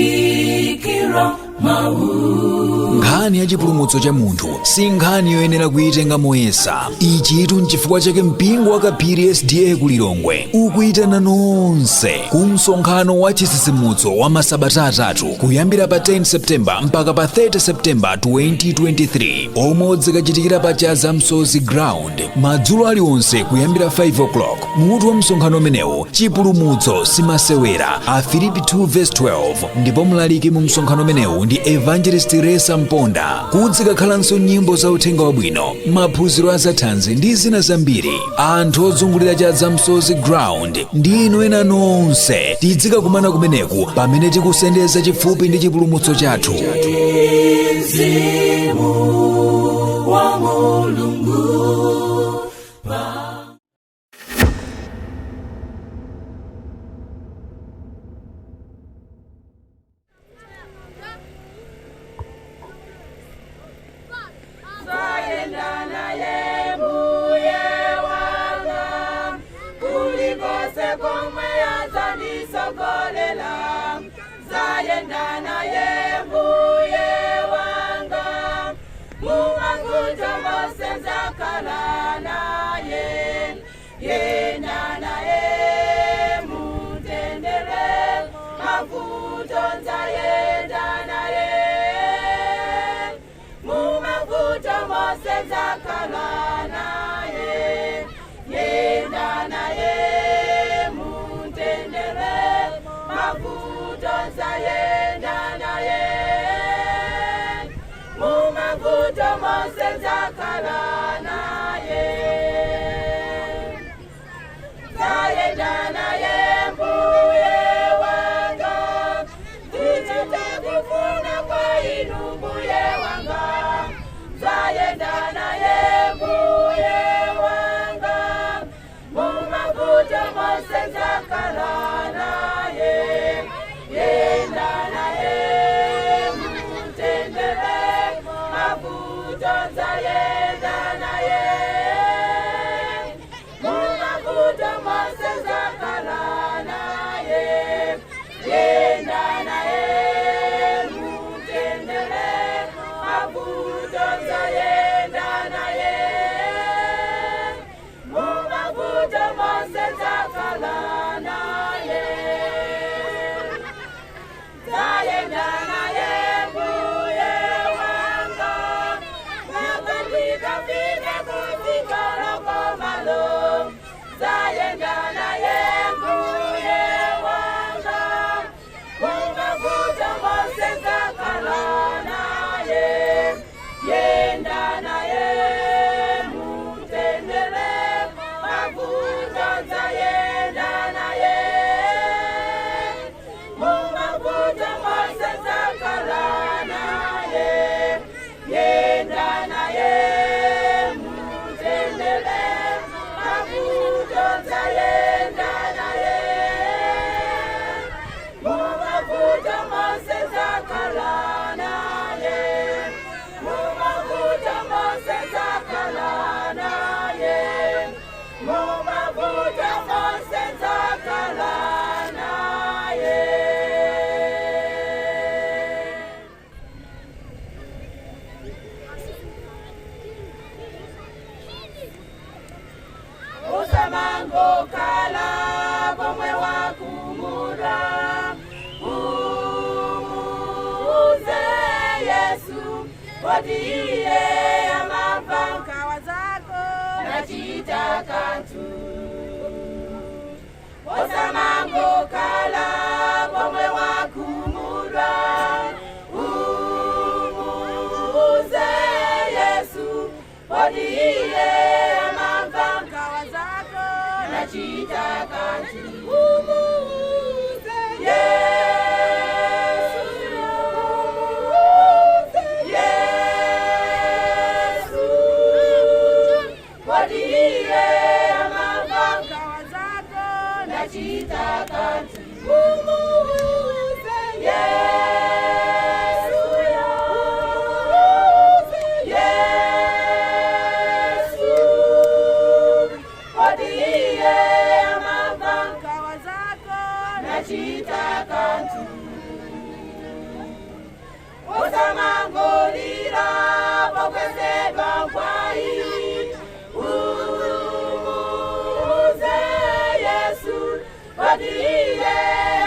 Lalikira mau. Nkhani ya chipulumutso cha munthu si nkhani yoyenera kuyitenga moyesa. Ichitu nchifukwa chake mpingo wa Kaphiri SDA ku Lilongwe ukuyitana nonse ku msonkhano wa chitsitsimutso wa masabata atatu kuyambira pa 10 September mpaka pa 30 September 2023, omwe udzikachitikira pa Chaza Msozi Ground madzulo aliwonse kuyambira 5 o'clock. Mutu wa msonkhano umenewu, "Chipulumutso simasewera", a Filipi 2 verse 12, ndipo mlaliki mu msonkhano umenewu ndi Evangelist Resa Mponda. Kudzikakhalanso nyimbo za uthenga wabwino, maphunziro a zathanzi ndi zina zambiri. Anthu ozungulira Chaza Msozi Ground ndi inu ena nonse, tidzikakumana kumeneku pamene tikusendeza chifupi ndi chipulumutso chathu. Mzimu wa Mulungu. Zayenda naye mbuye wanga, kulikose komwe azandisogolela. Zayenda naye mbuye wanga, mumavuto mose nzakhala naye. Yenda naye mutendere, mavuto nzayenda naye, mumavuto mose nzakhala naye. Yenda naye mutendere, mavuto nzayenda naye, mumavuto mose nzakhala naye. Zayenda naye mbuye wanga, ndichite kufuna kwa inu mbuye wanga. Zayenda naye mbuye wanga, mumavuto mose nzakhala naye. Yenda naye mutendere, mavuto nzayenda naye, mumavuto mose nzakhala naye. Yenda naye mutendere, mavuto nzayenda naye, mumavuto mose nzakhala naye. Zayenda naye mbuye wanga, makandikafika kutikolokomalo. Zayenda naye mbuye wanga, mumavuto mose nzakhala naye. Yenda naye mutendere, mavuto nzayenda naye, mumavuto mose nzakhala naye. Yenda naye mutendere, mavuto nzayenda naye, mumavuto mose nzakhala naye, mumavuto mose nzakhala naye, mumavuto mose nzakhala naye. Usamangokhala pomwe wakhumudwa, umuuze Yesu kuti iye amamva nkhawa zako nachita kanthu. Usamangokhala pomwe wakhumudwa, umuuze Yesu kuti iye amamva nkhawa zako nachita kanthu. Umuuze Yesu, umuuze Yesu kuti iye amamva nkhawa zako nachita kanthu. kanthu. Osamangolira pokwezedwa mphwayi, umuuze Yesu, kodi iye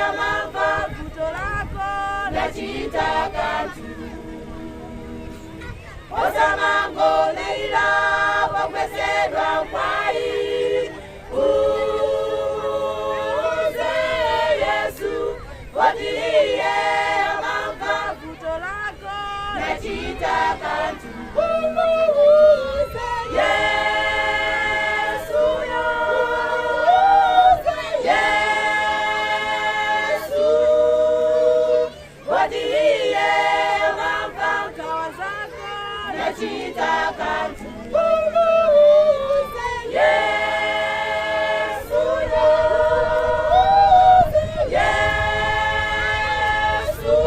amamva vuto lako nachita kanthu. Osamangolira pokwezedwa mphwayi, umuuze Yesu, kodi iye amamva vuto lako nachita kanthu. Umuuze Yesu, umuuze Yesu, kodi iye amamva nkhawa zako nachita kanthu. Umuuze Yesu, umuuze Yesu,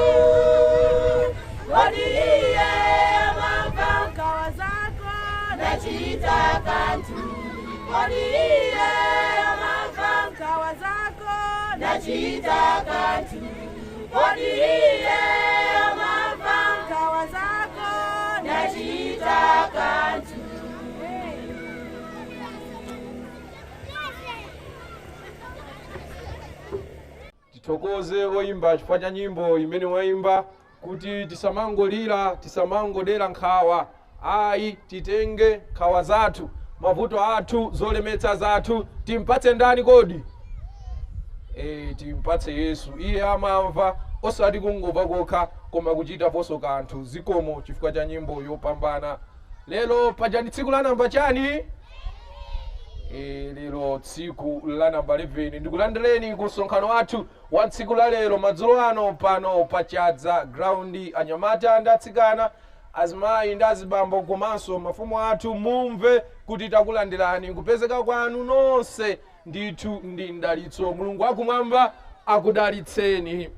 kodi iye amamva nkhawa zako nachita kanthu. Kodi iye amamva nkhawa zako nachita kanthu. Kodi iye amamva nkhawa zako nachita kanthu. Tithokoze oyimba chifukwa cha nyimbo imene wayimba kuti tisamangolira, tisamangodera nkhawa ayi, titenge nkhawa zathu, mavuto athu, zolemetsa zathu, timpatse ndani kodi? Timpatse Yesu. Iye amamva, osati kungomva kokha koma kuchitaponso kanthu. Zikomo chifukwa cha nyimbo yopambana. Lero paja ndi tsiku la namba chani? Lero tsiku la namba 11. Ndikulandireni ku msonkhano wathu wa tsiku la lero madzulo ano pano pa Chadza Ground. Anyamata ndi atsikana, azimayi ndi azibambo, komanso mafumu athu, mumve kuti takulandirani. Kupezeka kwanu nonse ndithu ndi mdalitso. Mulungu wakumwamba akudalitseni.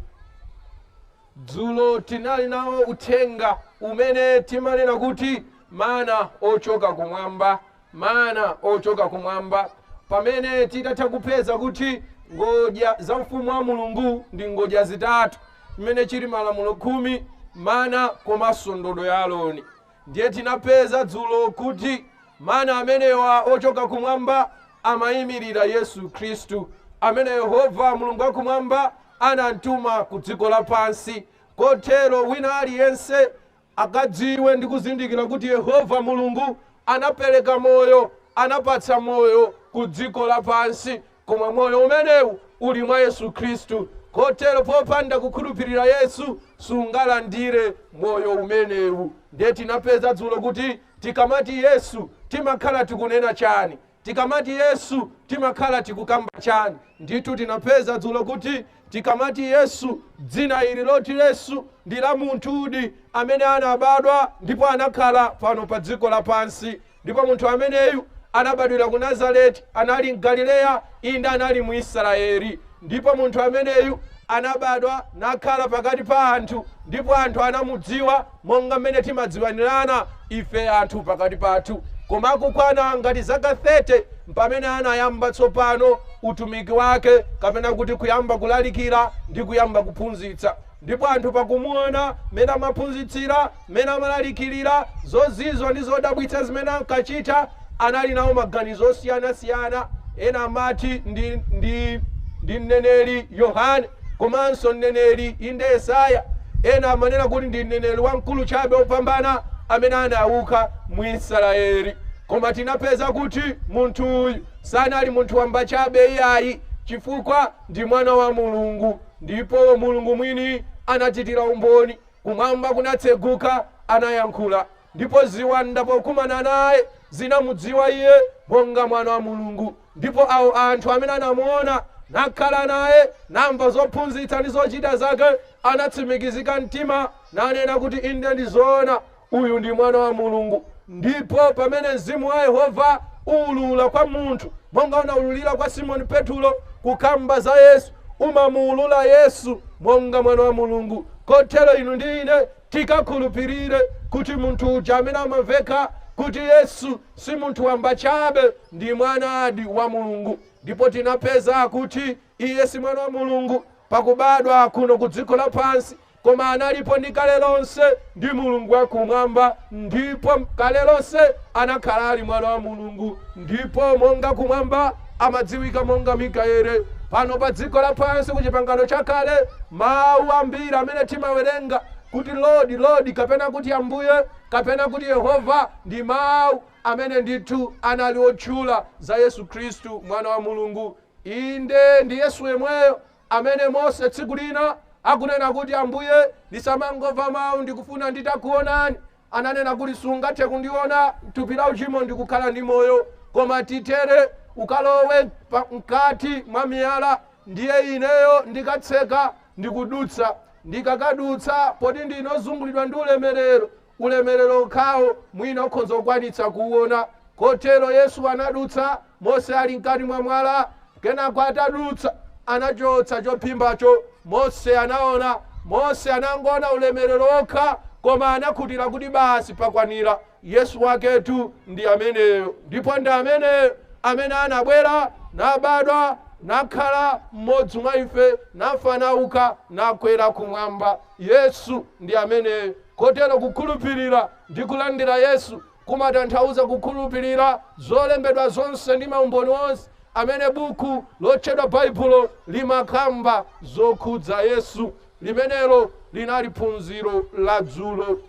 Dzulo tinali nawo uthenga umene timanena kuti mana ochoka kumwamba, mana ochoka kumwamba, pamene titatha kupeza kuti ngodya za ufumu wa Mulungu ndi ngodya zitatu, imene chili malamulo 10, mana komanso ndodo ya Aroni. Ndiye tinapeza dzulo kuti mana amenewa ochoka kumwamba amayimirira Yesu Khristu, amene Yehova Mulungu wakumwamba anamtuma ku dziko lapansi. Kotero wina aliyense akadziwe ndi kuzindikira kuti Yehova Mulungu anapereka moyo, anapatsa moyo ku dziko lapansi, koma moyo umenewu uli mwa Yesu Khristu. Kotero popanda kukhulupirira Yesu sungalandire moyo umenewu. Ndiye tinapeza dzulo kuti tikamati Yesu timakhala tikunena chani, tikamati Yesu timakhala tikukamba chani. Ndithu tinapeza dzulo kuti tikamati Yesu, dzina ili loti Yesu ndi la munthudi amene anabadwa ndipo anakhala pano pa dziko lapansi. Ndipo munthu ameneyu anabadwira ku Nazareti, anali mGalileya, inde anali mu Israeli. Ndipo munthu ameneyu anabadwa nakhala pakati pa anthu, ndipo anthu anamudziwa monga mmene timadziwanirana ife anthu pakati pathu. Koma akukwana ngati zaka 30 pamene anayamba tsopano utumiki wake, kapena kuti kuyamba kulalikira ndi kuyamba kuphunzitsa. Ndipo anthu pakumuona mmene amaphunzitsira, mmene amalalikirira, zozizwa ndi zodabwitsa zimene ankachita, anali nawo maganizo osiyanasiyana. Ena amati ndi mneneri Yohane, komanso mneneri inde Yesaya. Ena amanena kuti ndi mneneri wamkulu chabe wopambana amene anauka mu Israeli. Koma tinapeza kuti munthu uyu sanali munthu wamba chabe iyayi, chifukwa ndi mwana wa Mulungu. Ndipo Mulungu mwini anachitira umboni, kumwamba kunatseguka, anayankhula, ndipo ziwanda pokumana naye zinamudziwa iye monga mwana wa Mulungu. Ndipo awo anthu amene anamuona nakhala naye, namva zophunzitsa ndi zochita zake, anatsimikizika mtima nanena kuti inde ndi zoona, uyu ndi mwana wa Mulungu. Ndipo pamene mzimu wa Yehova uwulula kwa munthu, monga unawululira kwa Simoni Petulo kukamba za Yesu, umamuwulula Yesu monga mwana wa Mulungu. Kotero inu ndi ine tikakhulupirire kuti munthu uja amene amamveka kuti Yesu si munthu wamba chabe, ndi mwanadi wa Mulungu. Ndipo tinapeza kuti iye si mwana wa Mulungu Pakubadwa kuno ku dziko lapansi, koma analipo ndi kale lonse ndi Mulungu wakumwamba, ndipo kale lonse anakhala ali mwana wa Mulungu. Ndipo monga kumwamba amadziwika monga Mikaeli, pano pa dziko lapansi ku Chipangano Chakale mawu ambiri amene timawerenga kuti "Lord, Lord" kapena kuti "Ambuye" kapena kuti "Yehova" ndi mawu amene ndithu anali otchula za Yesu Khristu, mwana wa Mulungu. Inde, ndi Yesu yemweyo amene Mose tsiku lina akunena kuti, "Ambuye, ndisamangomva mawu, ndikufuna nditakuonani." Ananena kuti, "Sungathe kundiona mthupi la uchimo ndikukhala ndi moyo, koma titere, ukalowe mkati mwa miyala, ndiye ineyo ndikatseka ndikudutsa. Ndikakadutsa, poti ndinozungulidwa ndi ulemerero, ulemerero okhawo mwina ukhoza kukwanitsa kuwona." Kotero Yesu anadutsa, Mose ali mkati mwa mwala. Kenako atadutsa, anachotsa chophimbacho, Mose anaona. Mose anangoona ulemerero okha, koma anakhutira kuti basi, pakwanira. Yesu waketu ndi ameneyo, ndipo ndi ameneyo amene anabwera, nabadwa, nakhala mmodzi mwa ife, nafa, nauka, nakwera kumwamba. Yesu ndi ameneyo. Kotero kukhulupirira ndi kulandira Yesu kumatanthauza kukhulupirira zolembedwa zonse ndi maumboni onse amene buku lotchedwa Baibulo limakamba zokhudza Yesu. Limenelo linali phunziro la dzulo.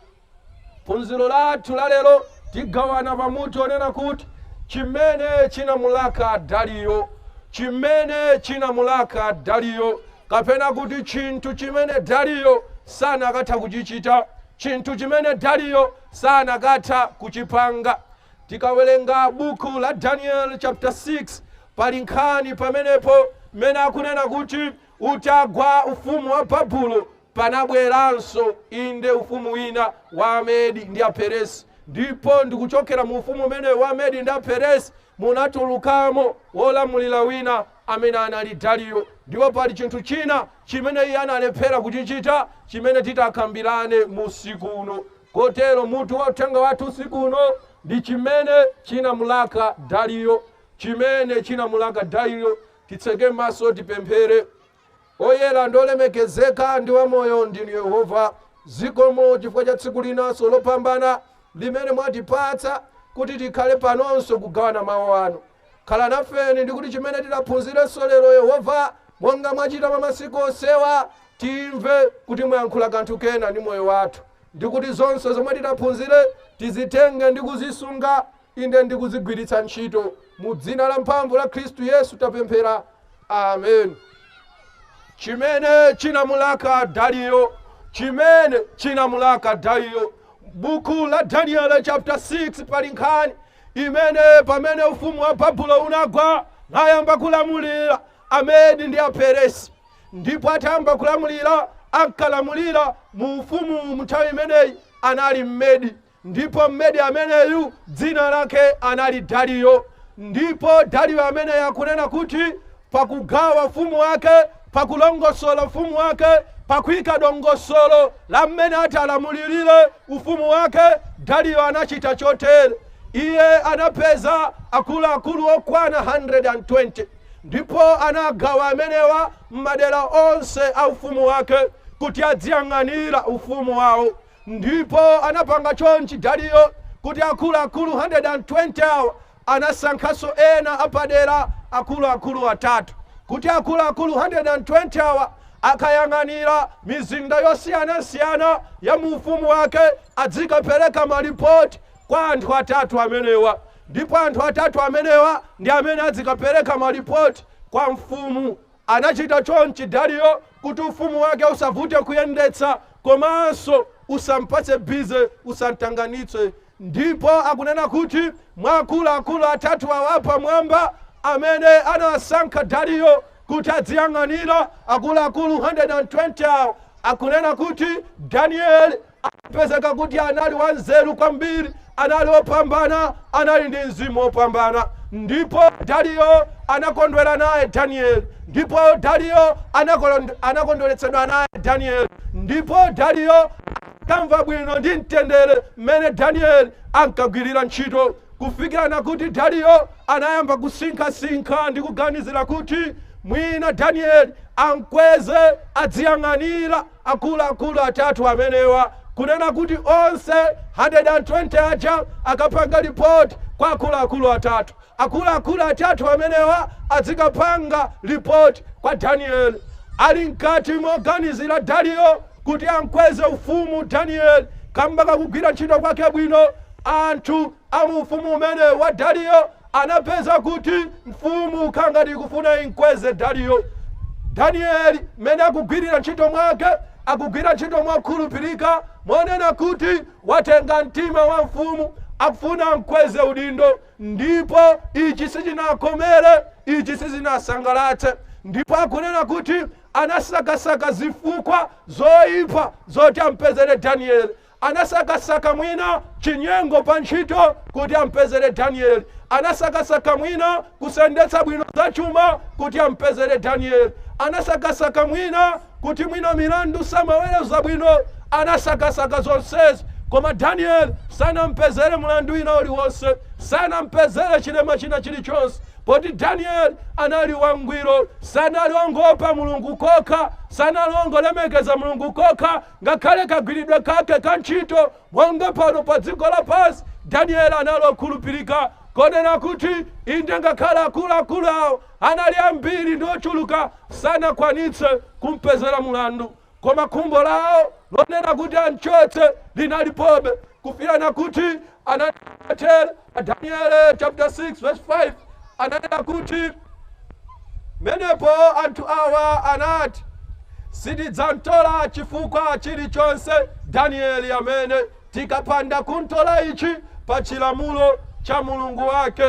Phunziro lathu la lero tigawana pamutu onena kuti "Chimene chinamulaka Dariyo". Chimene chinamulaka Dariyo, kapena kuti chinthu chimene Dariyo sanakatha kuchichita, chinthu chimene Dariyo sanakatha kuchipanga. Tikawerenga buku la Daniel chapter 6, pali nkhani pamenepo mmene akunena kuti utagwa ufumu wa Babulo, panabweranso, inde, ufumu wina wa Amedi ndi Aperesi. Ndipo ndikuchokera mu ufumu umenewu wa Amedi ndi Aperesi munatulukamo wolamulira wina amene anali Dariyo. Ndipo pali chinthu china chimene iye analephera kuchichita, chimene titakambirane mu usiku uno. Kotero mutu wa uthenga wathu usiku uno ndi "Chimene chinamulaka Dariyo". Chimene chinamulaka Dariyo. Titseke maso, tipemphere. Oyera ndi olemekezeka ndi wamoyo ndinu Yehova, zikomo chifukwa cha tsiku linanso lopambana limene mwatipatsa kuti tikhale panonso kugawana mawu anu. Khala nafeni, ndi kuti chimene tidaphunzirenso lero, Yehova, monga mwachita pa masiku onsewa, timve kuti mwayankhula kanthu kena ndi moyo wathu, ndi kuti zonse zomwe tidaphunzire tizitenge ndi kuzisunga, inde, ndi kuzigwiritsa ntchito. Mu dzina la mphamvu la Khristu Yesu tapemphera, amen. Chimene chinamulaka Dariyo. Chimene chinamulaka Dariyo. Buku la Daniel chapter 6, pali nkhani imene pamene ufumu wa Babulo unagwa, nayamba kulamulira Amedi ndi Aperesi. Ndipo atayamba kulamulira, ankalamulira mu ufumu mu nthawi imeneyi anali Mmedi, ndipo Mmedi ameneyu dzina lake anali Dariyo. Ndipo Dariyo ameneyo akunena kuti pakugawa ufumu wake, pakulongosola ufumu wake, pakuyika dongosolo la mmene ati alamulirire ufumu wake, Dariyo anachita chotere: iye anapeza akuluakulu okwana 120, ndipo anagawa amenewa m'madera onse a ufumu wake kuti adziyang'anira ufumu wawo. Ndipo anapanga chonchi Dariyo kuti akuluakulu 120 awa, anasankhanso ena apadera, akuluakulu atatu, kuti akuluakulu 120 awa akayang'anira mizinda yosiyanasiyana ya mu ufumu wake, adzikapereka malipoti kwa anthu atatu amenewa. Ndipo anthu atatu amenewa ndi amene adzikapereka malipoti kwa mfumu. Anachita chonchi Dariyo kuti ufumu wake usavute kuyendetsa, komanso usampatse busy, usamtanganitse. Ndipo akunena kuti mwa akuluakulu atatu awa pamwamba amene anasankha Dariyo kuti adziyang'anira akuluakulu 120 awo, akunena kuti Danieli apezeka kuti anali wanzeru kwambiri, anali wopambana, anali ndi mzimu wopambana. Ndipo Dariyo anakondwera naye Danieli, ndipo Dariyo anakondweretsedwa naye Danieli, ndipo Dariyo akamva bwino ndi mtendere mmene Danieli ankagwirira ntchito, kufikira nakuti Dariyo anayamba kusinkhasinkha ndi kuganizira kuti Mwina Danieli ankweze adziyang'anira akuluakulu atatu amenewa, kunena kuti onse 120 aja akapanga ripoti kwa akuluakulu atatu. Akuluakulu atatu amenewa adzikapanga ripoti kwa Danieli. Ali mkati moganizira Dariyo kuti ankweze ufumu Danieli kamba kakugwira ntchito kwake bwino, anthu amu ufumu umene wa Dariyo anapeza kuti mfumu khangati ikufuna inkweze Dariyo. Danieli mmene akugwirira ntchito mwake, akugwira ntchito mokhulupirika, monena kuti watenga mtima wa mfumu, akufuna mkweze udindo. Ndipo ichi sichinakomere, ichi sichinasangalatse, ndipo akunena kuti anasakasaka zifukwa zoyipa zoti ampezere Danieli. Anasakasaka mwina chinyengo pa ntchito kuti ampezere Danieli. Anasakasaka mwina kusendetsa bwino zachuma kuti ampezere Danieli. Anasakasaka mwina kuti mwina milandu samaweruza bwino. Anasakasaka zonsezi, koma Danieli sanampezere mlandu wina uliwonse, sanampezere chilema china chilichonse, poti Danieli anali wangwiro. Sanali wangopa Mulungu kokha, sanali wangolemekeza Mulungu kokha, ngakhale kagwiridwe kake ka ntchito monga pano pa dziko lapansi, Danieli anali okhulupirika, konena kuti inde ngakhale akuluakulu awo anali ambiri ndi ochuluka, sanakwanitse kumpezera mulandu. Koma khumbo lawo lonena kuti anchotse linalipobe, kufirana kuti anatere. Daniel chapter 6 verse 5 ananena kuti, "Menepo anthu awa anati, sitidzamtola chifukwa chilichonse Danieli amene, tikapanda kuntola ichi pa chilamulo cha Mulungu wake."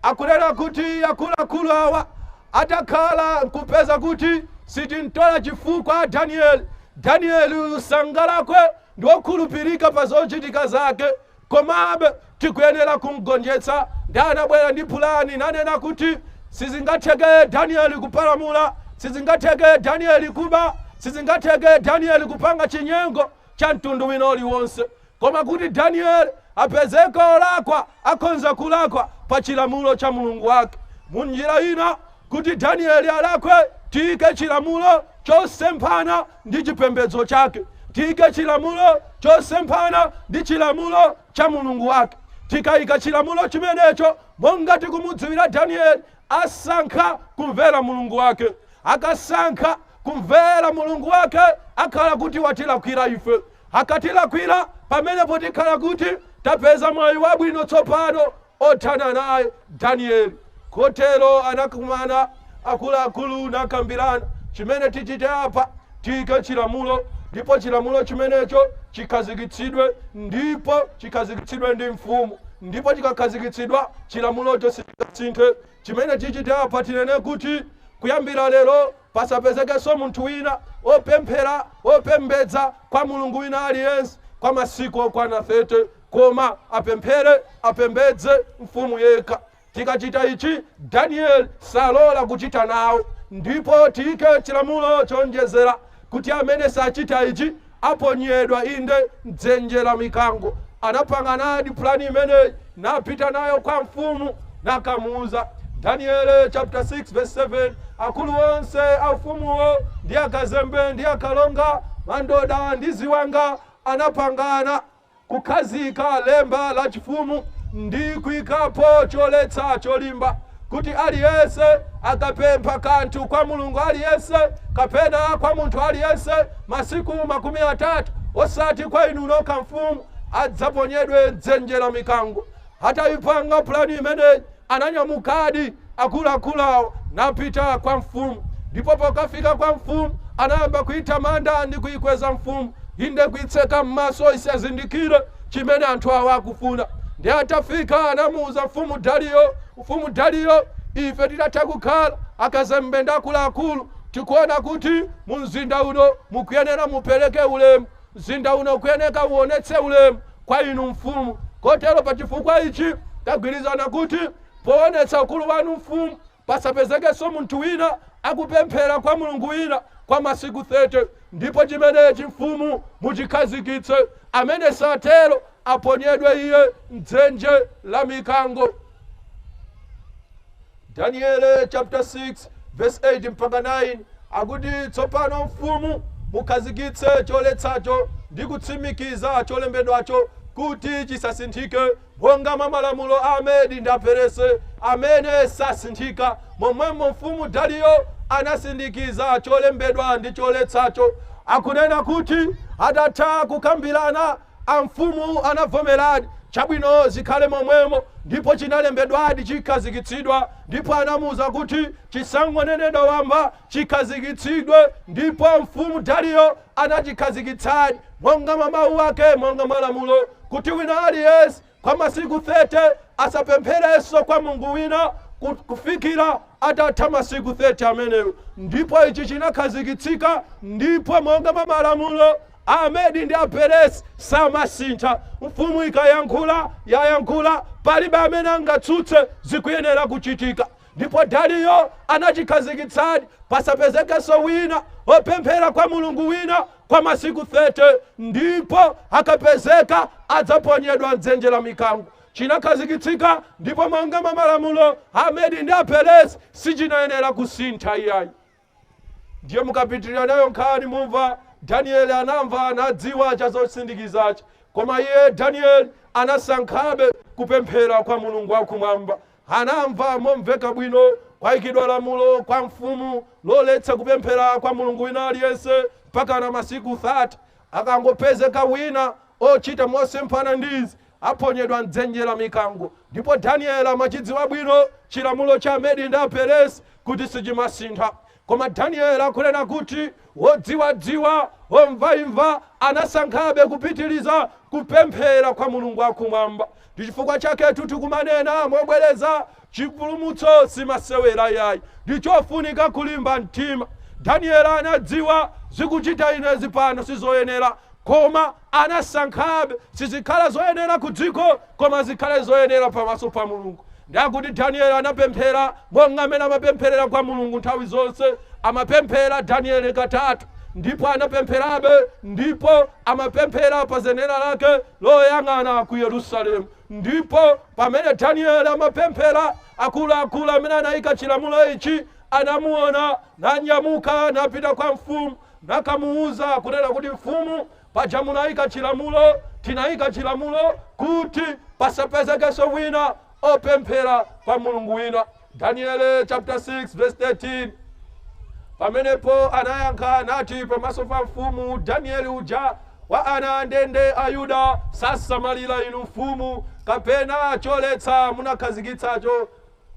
Akunena kuti akuluakulu awa atakhala nkupeza kuti sitintola chifukwa Danieli, Danieli usangalakwe ndi wokhulupirika pa zochitika zake, komabe tikuyenera kumgonjetsa. Ndi anabwera ndi pulani nanena kuti sizingatheke Danieli kupalamula, sizingatheke Danieli kuba, sizingatheke Danieli kupanga chinyengo cha mtundu wina uliwonse, koma kuti Danieli apezeke olakwa, akhonza kulakwa pa chilamulo cha Mulungu wake. Munjira ina, kuti Danieli alakwe, tiyike chilamulo chosemphana ndi chipembedzo chake, tiyike chilamulo chosemphana ndi chilamulo cha Mulungu wake. Tikayika chilamulo chimenecho, monga tikumudziwira Danieli, asankha kumvera Mulungu wake. Akasankha kumvera Mulungu wake, akhala kuti watilakwira ife. Akatilakwira, pamenepo tikhala kuti tapeza mwayi wabwino tsopano othana naye Danieli. Kotero anakumana akuluakulu nakambirana, chimene tichite apa, tiyike chilamulo, ndipo chilamulo chimenecho chikhazikitsidwe, ndipo chikhazikitsidwe ndi mfumu, ndipo chikakhazikitsidwa chilamulocho sichikasinthe. Chimene tichite apa, tinene kuti kuyambira lero pasapezekenso munthu wina opemphera, opembedza kwa mulungu wina aliyense kwa masiku okwana 30, koma apemphere, apembedze mfumu yekha. Tikachita ichi, Danieli salola kuchita nawo. Ndipo tiyike chilamulo chonjezera kuti amene sachita ichi aponyedwa inde mdzenje la mikango. Anapanga nadi pulani imeneyi, napita nayo kwa mfumu, nakamuuza. Daniel chapter 6 verse 7: "Akulu onse a ufumuwo ndi akazembe ndi akalonga, mandoda ndi ziwanga anapangana kukhazika lemba la chifumu ndi kuyikapo choletsa cholimba, kuti aliyense akapempha kanthu kwa mulungu aliyense kapena kwa munthu aliyense masiku 30, osati kwa inu nokha mfumu, adzaponyedwe mdzenje la mikango." Atayipanga pulani imeneyi, ananyamukadi akuluakulu awo napita kwa mfumu. Ndipo pokafika kwa mfumu, anayamba kuyitamanda ndi kuyikweza mfumu, inde kuitseka m'maso isazindikire chimene anthu awa akufuna. Ndi atafika anamuuza mfumu Dariyo, "Mfumu Dariyo, ife titatha kukhala akazembe ndi akuluakulu, tikuona kuti mu mzinda uno mukuyenera mupereke ulemu, mzinda uno kuyeneka uonetse ulemu kwa inu mfumu. Kotero pa chifukwa ichi tagwirizana kuti poonetsa ukulu wanu mfumu, pasapezekenso munthu wina akupemphera kwa mulungu wina kwa masiku 30, ndipo chimenechi mfumu muchikhazikitse. Amene satero aponyedwe iye mdzenje la mikango." Daniel chapter 6 verse 7. Verse 8 mpaka 9 akuti, "Tsopano mfumu, mukhazikitse choletsacho ndi kutsimikiza cholembedwacho kuti chisasinthike, monga mwa malamulo a Amedi ndi Aperese amene sasinthika." Momwemo mfumu Dariyo anasindikiza cholembedwa ndi choletsacho. Akunena kuti atatha kukambirana, amfumu anavomeradi, "Chabwino, zikhale momwemo." Ndipo chinalembedwadi, chikhazikitsidwa. Ndipo anamuwuza kuti chisangonenedwa wamba, chikhazikitsidwe. Ndipo mfumu Dariyo anachikhazikitsadi monga mwa mawu ake, monga mwa lamulo, kuti wina aliyense kwa masiku 30 asapempherenso kwa Mulungu wina kufikira atatha masiku 30 amenewo. Ndipo ichi chinakhazikitsika, ndipo monga mwa malamulo Amedi ndi Aperesi samasintha. Mfumu ikayankhula, yayankhula, palibe amene angatsutse, zikuyenera kuchitika. Ndipo Dariyo anachikhazikitsadi, pasapezekenso wina opemphera kwa Mulungu wina kwa masiku 30, ndipo akapezeka adzaponyedwa mdzenje la mikango. Chinakhazikitsika, ndipo monga mwa malamulo Amedi ndi Aperesi sichinayenera kusintha iyayi. Ndiye mukapitirira nayo nkhani, mumva Danieli anamva, anadziwa chazosindikizachi, koma iye Danieli anasankhabe kupemphera kwa Mulungu wakumwamba. Anamva momveka bwino kwayikidwa lamulo kwa mfumu loletsa kupemphera kwa Mulungu wina aliyense mpaka na masiku 30. Akangopezeka wina ochita mosemphana ndizi, aponyedwa mdzenje la mikango. Ndipo Danieli amachidziwa bwino chilamulo cha Amedi ndi Aperesi kuti sichimasintha, koma Danieli akunena kuti wodziwadziwa, womvaimva, anasankhabe kupitiliza kupemphera kwa Mulungu wakumwamba. Ndi chifukwa chaketu tikumanena mobwereza, chipulumutso simasewera yayi, ndi chofunika kulimba mtima. Danieli anadziwa zikuchita inezi pano sizoyenera, koma anasankhabe. Sizikhala zoyenera ku dziko, koma zikhale zoyenera pamaso pa Mulungu. Ndakuti Danieli anapemphera monga amene amapempherera kwa Mulungu nthawi zonse. Amapemphera Danieli katatu, ndipo anapempherabe, ndipo amapemphera pa zenera lake loyang'ana ku Yerusalemu. Ndipo pamene Danieli amapemphera, akuluakulu amene anayika chilamulo ichi anamuona, nanyamuka, napita kwa mfumu, nakamuuza kunena kuti, "Mfumu, paja munayika chilamulo, tinayika chilamulo kuti pasapezekenso wina opemphera kwa Mulungu wina." Daniel chapter 6 verse 13. Pamenepo anayankha nati pamaso pa mfumu, "Danieli uja wa ana andende a Yuda sasamalira inu mfumu, kapena choletsa munakhazikitsacho,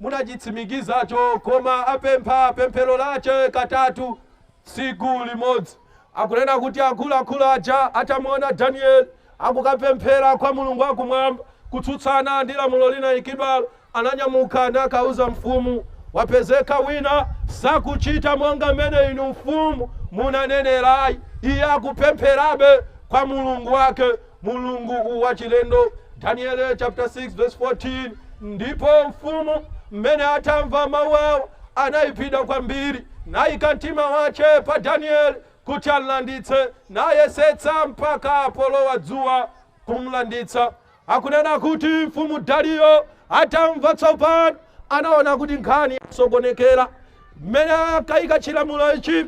munachitsimikizacho, koma apempha pemphero lache katatu tsiku limodzi." Akunena kuti akuluakulu aja atamuona Danieli akukapemphera kwa Mulungu wakumwamba kutsutsana ndi lamulo linayikidwalo, ananyamuka nakauza mfumu, "Wapezeka wina sakuchita monga mmene inu mfumu munanenerayi. Iye akupempherabe kwa Mulungu wake, Mulungu wachilendo." Daniel chapter 6 verse 14. Ndipo mfumu mmene atamva mawu awo anayipidwa kwambiri, nayika mtima wache pa Danieli kuti amlanditse, nayesetsa mpaka polowa dzuwa kumlanditsa. Akunena kuti mfumu Dariyo atamva tsopano, anaona kuti nkhani yasokonekera. Mmene akayika chilamulo ichi,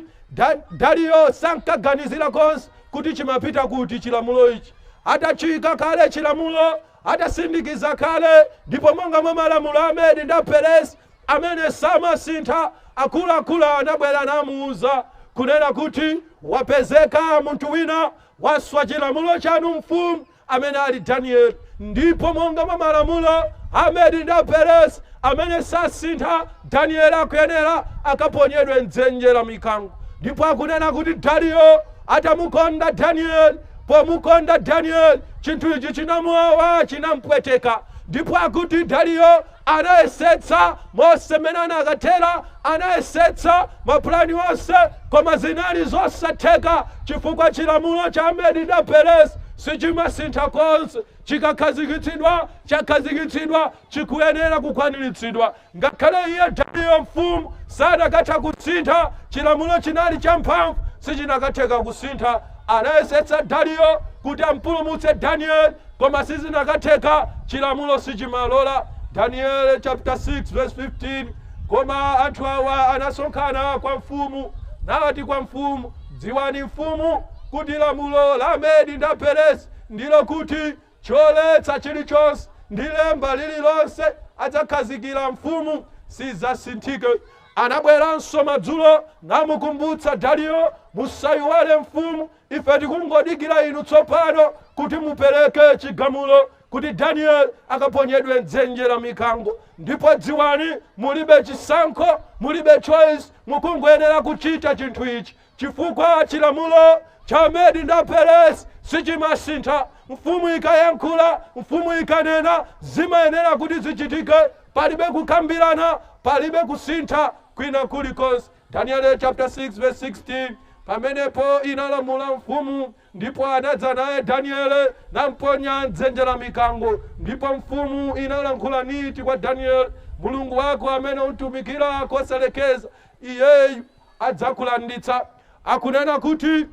Dariyo sankaganizira konse kuti chimapita kuti chilamulo ichi. Atachika kale chilamulo, atasindikiza kale, ndipo monga mwa malamulo Amedi ndi Aperesi amene samasintha, akuluakulu anabwera namuuza kunena kuti wapezeka munthu wina waswa chilamulo chanu mfumu, amene ali Danieli, ndipo monga mwa malamulo Amedi ndi Aperesi amene sasintha, Danieli akuyenera akaponyedwe mdzenje la mikango. Ndipo akunena kuti Dariyo atamukonda Danieli, pomukonda Danieli, chinthu ichi chinamuwawa, chinampweteka. Ndipo akuti Dariyo anayesetsa monse mmene anakathera, anayesetsa mapulani onse, koma zinali zosatheka, chifukwa chilamulo cha Amedi ndi Aperesi sichimasintha konse. Chikakhazikitsidwa, chakhazikitsidwa, chikuyenera kukwaniritsidwa. Ngakhale iye Dariyo mfumu sanakatha kusintha, chilamulo chinali champhamvu, sichinakatheka kusintha. Anayesetsa Dariyo kuti ampulumutse Danieli, koma sizinakatheka, chilamulo sichimalola. Daniel chapter 6 verse 15. Koma anthu awa anasonkhana kwa mfumu, nati kwa mfumu, dziwani mfumu, kuti lamulo la Medi ndi Aperesi ndilo kuti choletsa chilichonse ndi lemba lililonse adzakhazikira mfumu sizasinthike. Anabweranso madzulo namukumbutsa Dariyo, musayiwale mfumu, ife tikungodikira inu tsopano kuti mupereke chigamulo kuti Daniel akaponyedwe mdzenje la mikango. Ndipo dziwani, mulibe chisankho, mulibe choice, mukungoyenera kuchita chinthu ichi, chifukwa chilamulo cha Medi ndi Aperesi sichimasintha. Mfumu ikayankhula, mfumu ikanena, zimayenera kuti zichitike. Palibe kukambirana, palibe kusintha kwina kulikonse. Daniel chapter 6 verse 16. Pamenepo inalamula mfumu, ndipo anadza naye Daniele namponya mdzenje la mikango. Ndipo mfumu inalankhula niti kwa Danieli, Mulungu wako amene untumikira kosalekeza, iyeyu adzakulanditsa. Akunena kuti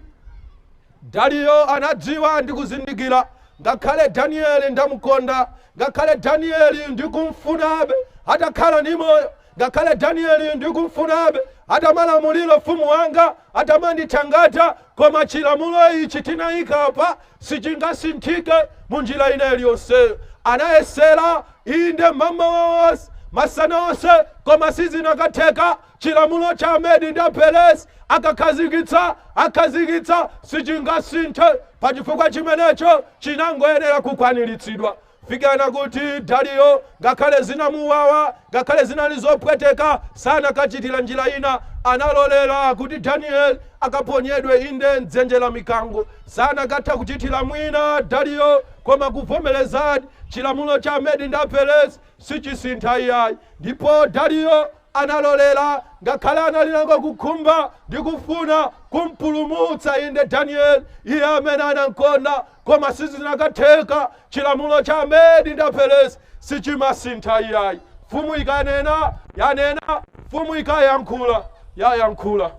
Dariyo anadziwa ndi kuzindikira, ngakhale Danieli ndamukonda, ngakhale Danieli ndikumfunabe atakhala ndi moyo, ngakhale Danieli ndikumfunabe atamalamulira ufumu wanga, atamandithangata, koma chilamulo ichi tinayikapa sichingasinthike mu njira ina iliyonseyo. Anayesera inde mamawa wonse, masana onse, koma sizinakatheka. Chilamulo cha Medi ndi Aperesi akakhazikitsa, akhazikitsa, sichingasinthe. Pachifukwa chimenecho chinangoyenera kukwaniritsidwa. Fikana kuti Dariyo, ngakhale zinamuwawa, ngakhale zinali zopweteka, sanakachitira njira ina, analolera kuti Daniel akaponyedwe inde mdzenje la mikango. Sanakatha kuchitira mwina Dariyo koma kuvomerezadi chilamulo cha Medi ndi Aperesi sichisintha iyayi. Ndipo Dariyo analolera, ngakhale analinako kukhumba ndi kufuna kumpulumutsa inde Daniel, iye amene anamkonda, koma sizinakatheka. Chilamulo cha Medi ndi Aperesi sichimasintha iyayi. Mfumu ikanena, yanena. Mfumu ikayankhula, yayankhula.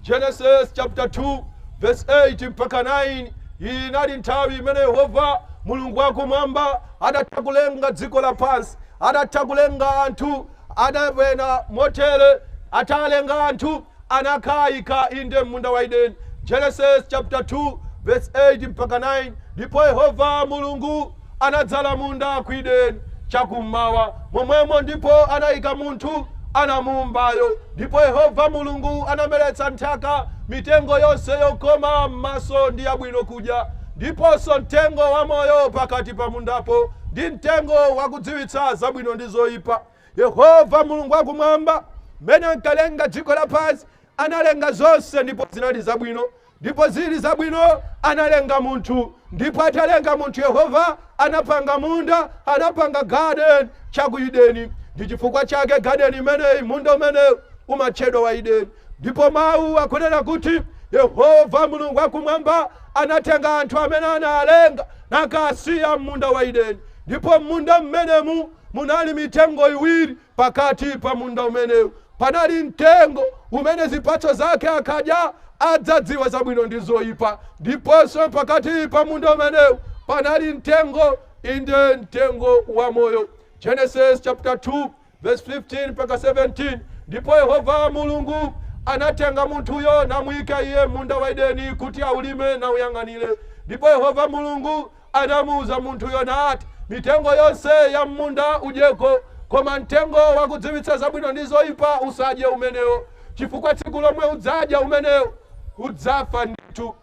Genesis chapter 2 verse 8 mpaka 9. Iyi inali nthawi imene Yehova Mulungu wakumwamba adatha kulenga dziko lapansi, adatha kulenga anthu, adapena motere, atalenga anthu anakhayika inde munda wa Edeni. Genesis chapter 2 verse 8 mpaka 9. Ndipo Yehova Mulungu anadzala munda ku Edeni chakummawa momwemo, ndipo anayika munthu anamuumbayo. Ndipo Yehova Mulungu anameretsa nthaka mitengo yonse yokoma m'maso ndi yabwino kudya, ndiponso mtengo wamoyo pakati pa mundapo, ndi mtengo wakudziwitsa zabwino ndi zoyipa. Yehova Mulungu wakumwamba mmene ankalenga dziko lapansi, analenga zonse ndipo zinali zabwino. Ndipo zili zabwino analenga munthu. Ndipo atalenga munthu, Yehova anapanga munda, anapanga garden chaku Edeni. Ndi chifukwa chake garden imeneyi, munda umenewu umatchedwa wa Edeni. Ndipo mawu akunena kuti Yehova Mulungu wakumwamba anatenga anthu amene analenga nakasiya munda wa Edeni. Ndipo munda mmenemu munali mitengo iwiri. Pakati pa munda umenewu panali mtengo umene zipatso zake akadya adzadziwa zabwino ndi zoyipa. Ndiponso pakati pa munda umenewu panali mtengo, inde mtengo wa moyo. Genesis chapter 2 verse 15 mpaka 17. Ndipo Yehova Mulungu anatenga munthuyo namuyika iye munda wa Edeni kuti aulime nauyang'anire. Ndipo Yehova Mulungu anamuwuza munthuyo nati, mitengo yonse ya m'munda udyeko, koma mtengo wakudziwitsa zabwino ndi zoyipa usadye umenewo, chifukwa tsiku lomwe udzadya umenewo udzafa ndithu.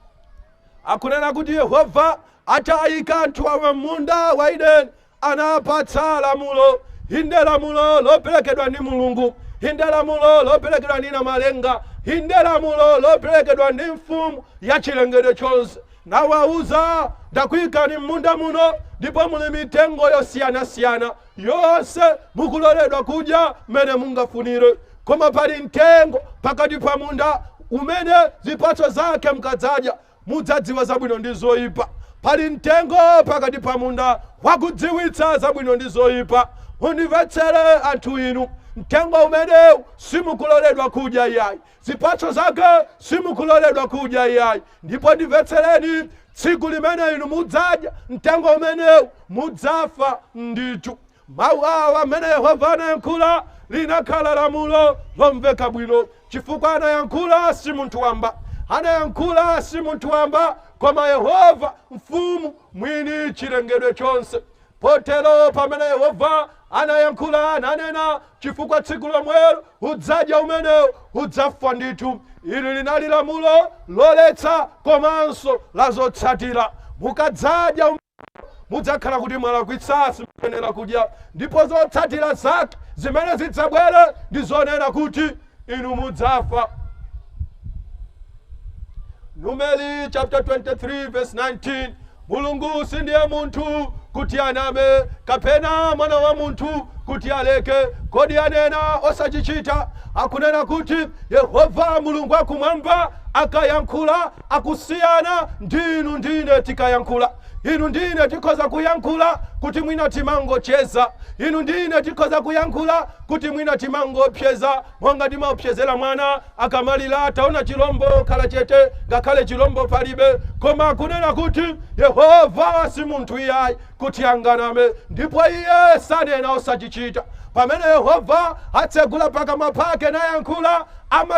Akunena kuti Yehova atayika anthu awa munda wa Edeni, anapatsa lamulo, inde lamulo loperekedwa ndi Mulungu, inde lamulo loperekedwa ndi Namalenga, inde lamulo loperekedwa ndi mfumu ya chilengedwe chonse. Nawauza, ndakuyikani m'munda muno, ndipo muli mitengo yosiyanasiyana yonse, mukuloledwa kudya mmene mungafunire, koma pali mtengo pakati pa munda umene zipatso zake mukadzadya mudzadziwa zabwino ndi zoyipa. Pali mtengo pakati pa munda wakudziwitsa zabwino ndi zoyipa. Mundimvetsere anthu inu, mtengo umenewu simukuloledwa kudya iyayi, zipatso zake simukuloledwa kudya iyayi. Ndipo ndimvetsereni, tsiku limene inu mudzadya mtengo umenewu mudzafa ndithu. Mawu awa amene Yehova anayankhula linakhala lamulo lomveka bwino, chifukwa anayankhula si munthu wamba, anayankhula si munthu wamba, koma Yehova mfumu mwini chilengedwe chonse. Potero pamene Yehova anayankhula nanena, chifukwa tsiku lomwelo udzadya umenewo udzafa ndithu. Ili linali lamulo loletsa komanso la zotsatira. Mukadzadya mudzakhala kuti mwalakwitsa, simuyenera kudya, ndipo zotsatira zake zimene zidzabwere ndi zonena kuti inu mudzafa. Numeri chapter 23 verse 19: Mulungu sindiye munthu kuti aname, kapena mwana wa munthu kuti aleke. Kodi anena osachichita? Akunena kuti Yehova Mulungu wakumwamba akayankhula akusiyana ndinu ndine tikayankhula. Inu ndine tikhoza kuyankhula kuti mwina timangocheza, inu ndine tikhoza kuyankhula kuti mwina timangopyeza, monga timaopsezera mwana akamalira, taona chilombo, khala chete, ngakhale chilombo palibe. Koma akunena kuti Yehova si munthu iyayi kuti anganame, ndipo iye sanena osachichita. Pamene Yehova atsegula pakamwa pake nayankhula,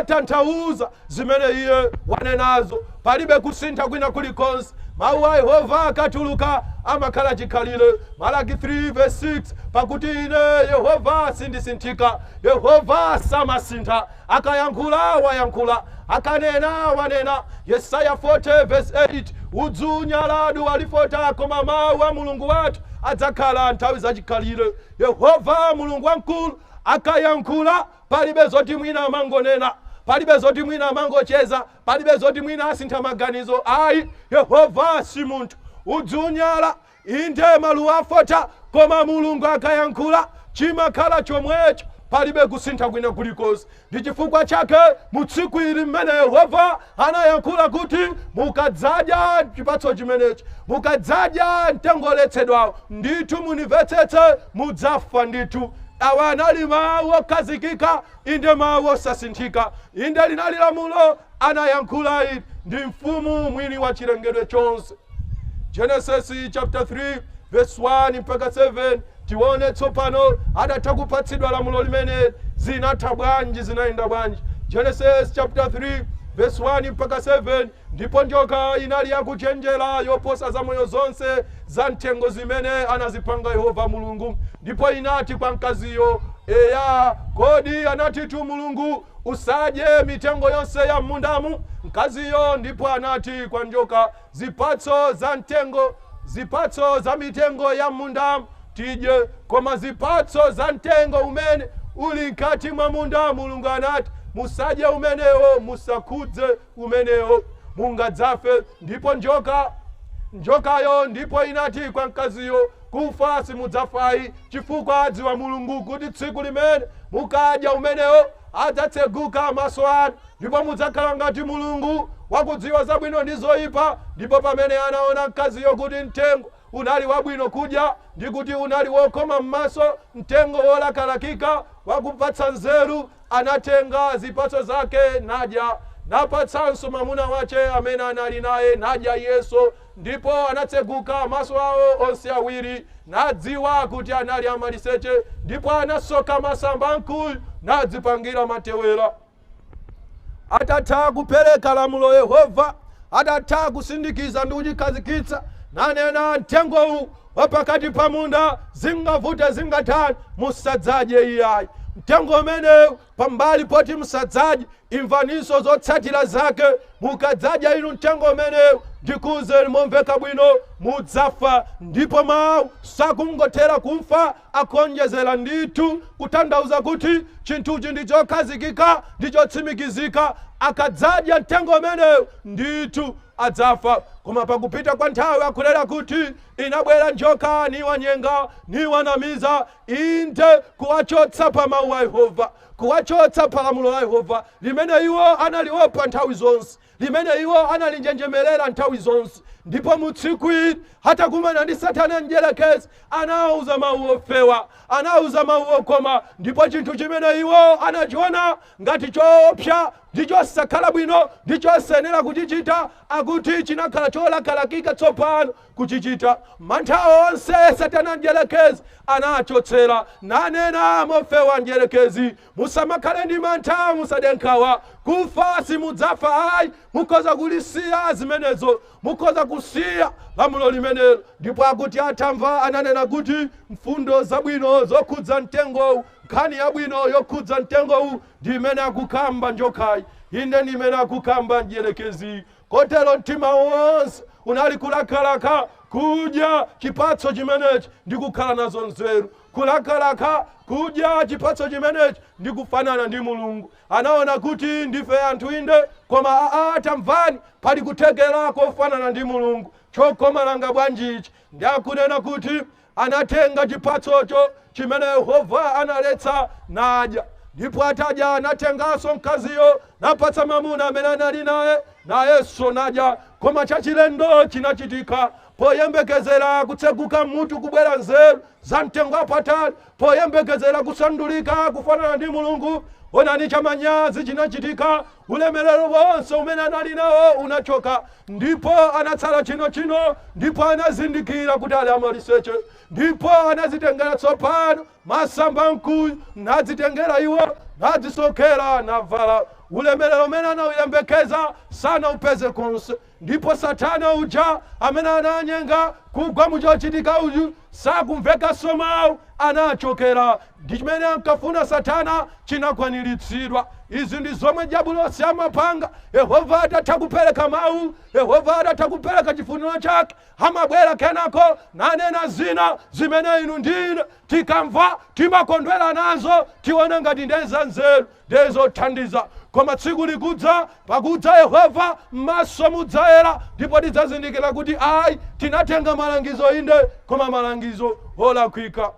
amatanthauza zimene iye wanenazo. Palibe kusintha kwina kulikonse. Mawu a Yehova akatuluka amakhala chikhalire. Malaki 3 verse 6: pakuti ine Yehova sindisinthika. Yehova samasintha. Akayankhula wayankhula, akanena wanena. Yesaya 40 verse 8: udzu unyala, duwa lifota, koma mawu a Mulungu wathu adzakhala nthawi zachikhalire. Yehova Mulungu wamkulu akayankhula, palibe zoti mwina amangonena, palibe zoti mwina amangocheza, palibe zoti mwina asintha maganizo, ayi. Yehova si munthu. Udzu unyala, inde, maluwa afota, koma Mulungu akayankhula chimakhala chomwecho, palibe kusintha kwina kulikonse. Ndi chifukwa chake mu tsiku ili mmene Yehova anayankhula kuti mukadzadya chipatso chimenechi, mukadzadya mtengo oletsedwawo, ndithu munimvetsetse, mudzafa ndithu. Awa anali mawu okhazikika, inde, mawu osasinthika. Inde, linali lamulo, anayankhula ili ndi mfumu mwini wa chilengedwe chonse. Genesis chapter 3 verse 1 mpaka 7, tione tsopano adatha kupatsidwa lamulo limene zinatha bwanji, zinayenda bwanji. Genesis chapter 3 verse 1 mpaka 7: Ndipo njoka inali yakuchenjera yoposa zamoyo zonse za mthengo zimene anazipanga Yehova Mulungu. Ndipo inati kwa mkaziyo, eya, kodi anatitu Mulungu, usadye mitengo yonse ya m'mundamu? Mkaziyo ndipo anati kwa njoka, zipatso za mtengo, zipatso za mitengo ya m'mundamu tidye, koma zipatso za mtengo umene uli mkati mwa munda, Mulungu anati, musadye umenewo, musakhudze umenewo, mungadzafe. Ndipo njokayo ndipo inati kwa mkaziyo, kufa simudzafayi, chifukwa adziwa Mulungu kuti tsiku limene mukadya umenewo adzatseguka maso anu, ndipo mudzakhala ngati Mulungu, wakudziwa zabwino ndi zoyipa. Ndipo pamene anaona mkaziyo kuti mtengo unali wabwino kudya, ndi kuti unali wokoma m'maso, mtengo wolakalakika wakupatsa nzeru, anatenga zipatso zake nadya, napatsanso mwamuna wace amene anali naye, nadya iyenso. Ndipo anatseguka maso awo onse awiri, nadziwa kuti anali amaliseche, ndipo anasoka masamba amkuyu nadzipangira matewera. Atatha kupereka lamulo Yehova, atatha kusindikiza ndi kuchikhazikitsa, nanena mtengowu wapakati pa munda, zingavute zingatani, musadzadye iyayi mtengo umenewu. Pambali poti musadzadye, imvaninso zotsatira zake. Mukadzadya inu mtengo umenewu, ndikuwuzeni momveka bwino, mudzafa. Ndipo mawu sakungothera kumfa, akonjezera ndithu, kutanthauza kuti chinthuchi ndi chokhazikika, ndi chotsimikizika. Akadzadya mtengo umenewu ndithu adzafa. Koma pakupita kwa nthawi akunena kuti inabwera njoka niwanyenga, niwanamiza, inde, kuwachotsa pa mawu a Yehova, kuwachotsa pa lamulo la Yehova limene iwo analiopa nthawi zonse, limene iwo analinjenjemerera nthawi zonse. Ndipo mu tsiku ili atakumana ndi Satana mdierekezi, anawuza mawu ofewa, anawuza mawu okoma, ndipo chinthu chimene iwo anachiona ngati choopsa Ndi chosakhala bwino, ndi chosayenera kuchichita. Akuti chinakhala cholakalakika tsopano kuchichita. Mantha onse Satana mdierekezi anachotsera, nanena mofewa mdierekezi: "Musamakhale ndi mantha, musade nkhawa, kufa simudzafa ayi. Mukhoza kulisiya zimenezo, mukhoza kusiya lamulo limenelo." Ndipo akuti atamva ananena kuti mfundo zabwino zokhudza mtengowu, nkhani yabwino yokhudza mtengowu ndi imene akukamba njokayi, inde, ndi imene akukamba mdierekezi. Kotero mtima wonse unali kulakalaka kudya chipatso chimenechi ndi kukhala nazo nzeru, kulakalaka kudya chipatso chimenechi ndi kufanana ndi Mulungu. Anaona kuti ndife anthu inde, koma atamvani, pali kuthekera kofanana ndi Mulungu. Chokomalanga bwanji ichi! Ndi akunena kuti anatenga chipatsocho chimene Yehova analetsa nadya. Ndipo atadya, anatenganso mkaziyo napatsa mwamuna amene anali naye, nayenso nadya. Koma chachilendo chinachitika: poyembekezera kutseguka mutu, kubwera nzeru za mtengo wapatali, poyembekezera kusandulika kufanana ndi Mulungu, onani chamanyazi chinachitika. Ulemerero wonse umene anali nawo unachoka, ndipo anatsala chino, ndipo anazindikira kuti ali amaliseche. Ndipo anazitengera tsopano masamba mkuyu, nadzitengera iwo, nadzisokera, navala. Ulemerero umene anawuyembekeza sanaupeze konse. Ndipo Satana uja amene ananyenga kugwa muchochitika uju sakumvekanso mawu, anachokera. Ndi chimene ankafuna Satana chinakwaniritsidwa. Izi ndi zomwe diabulosi amapanga. Yehova atatha kupereka mawu, Yehova atatha kupereka chifuniro chake, amabwera kenako nanena zina zimene inu ndine tikamva timakondwera nazo, tiona ngati ndeza nzeru, ndezothandiza. Koma tsiku likudza, pakudza Yehova, m'maso mudzayera, ndipo tidzazindikira kuti ayi, tinatenga malangizo inde, koma malangizo olakwika.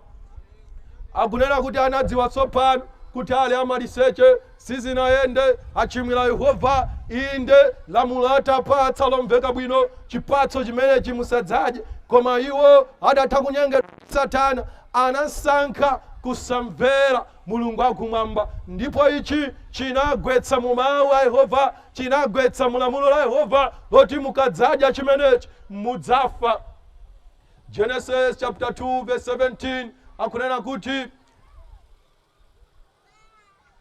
Akunena kuti anadziwa tsopano kuti ali amaliseche, sizinayende, achimwira Yehova. Inde, lamulo atapatsa lomveka bwino, chipatso chimenechi musadzadye, koma iwo adatha kunyengedwa Satana, anasankha kusamvera Mulungu akumwamba. Ndipo ichi chinagwetsa mu mawu a Yehova, chinagwetsa mu lamulo la Yehova loti mukadzadya chimenechi mudzafa. Genesis chapter 2 verse 17 akunena kuti,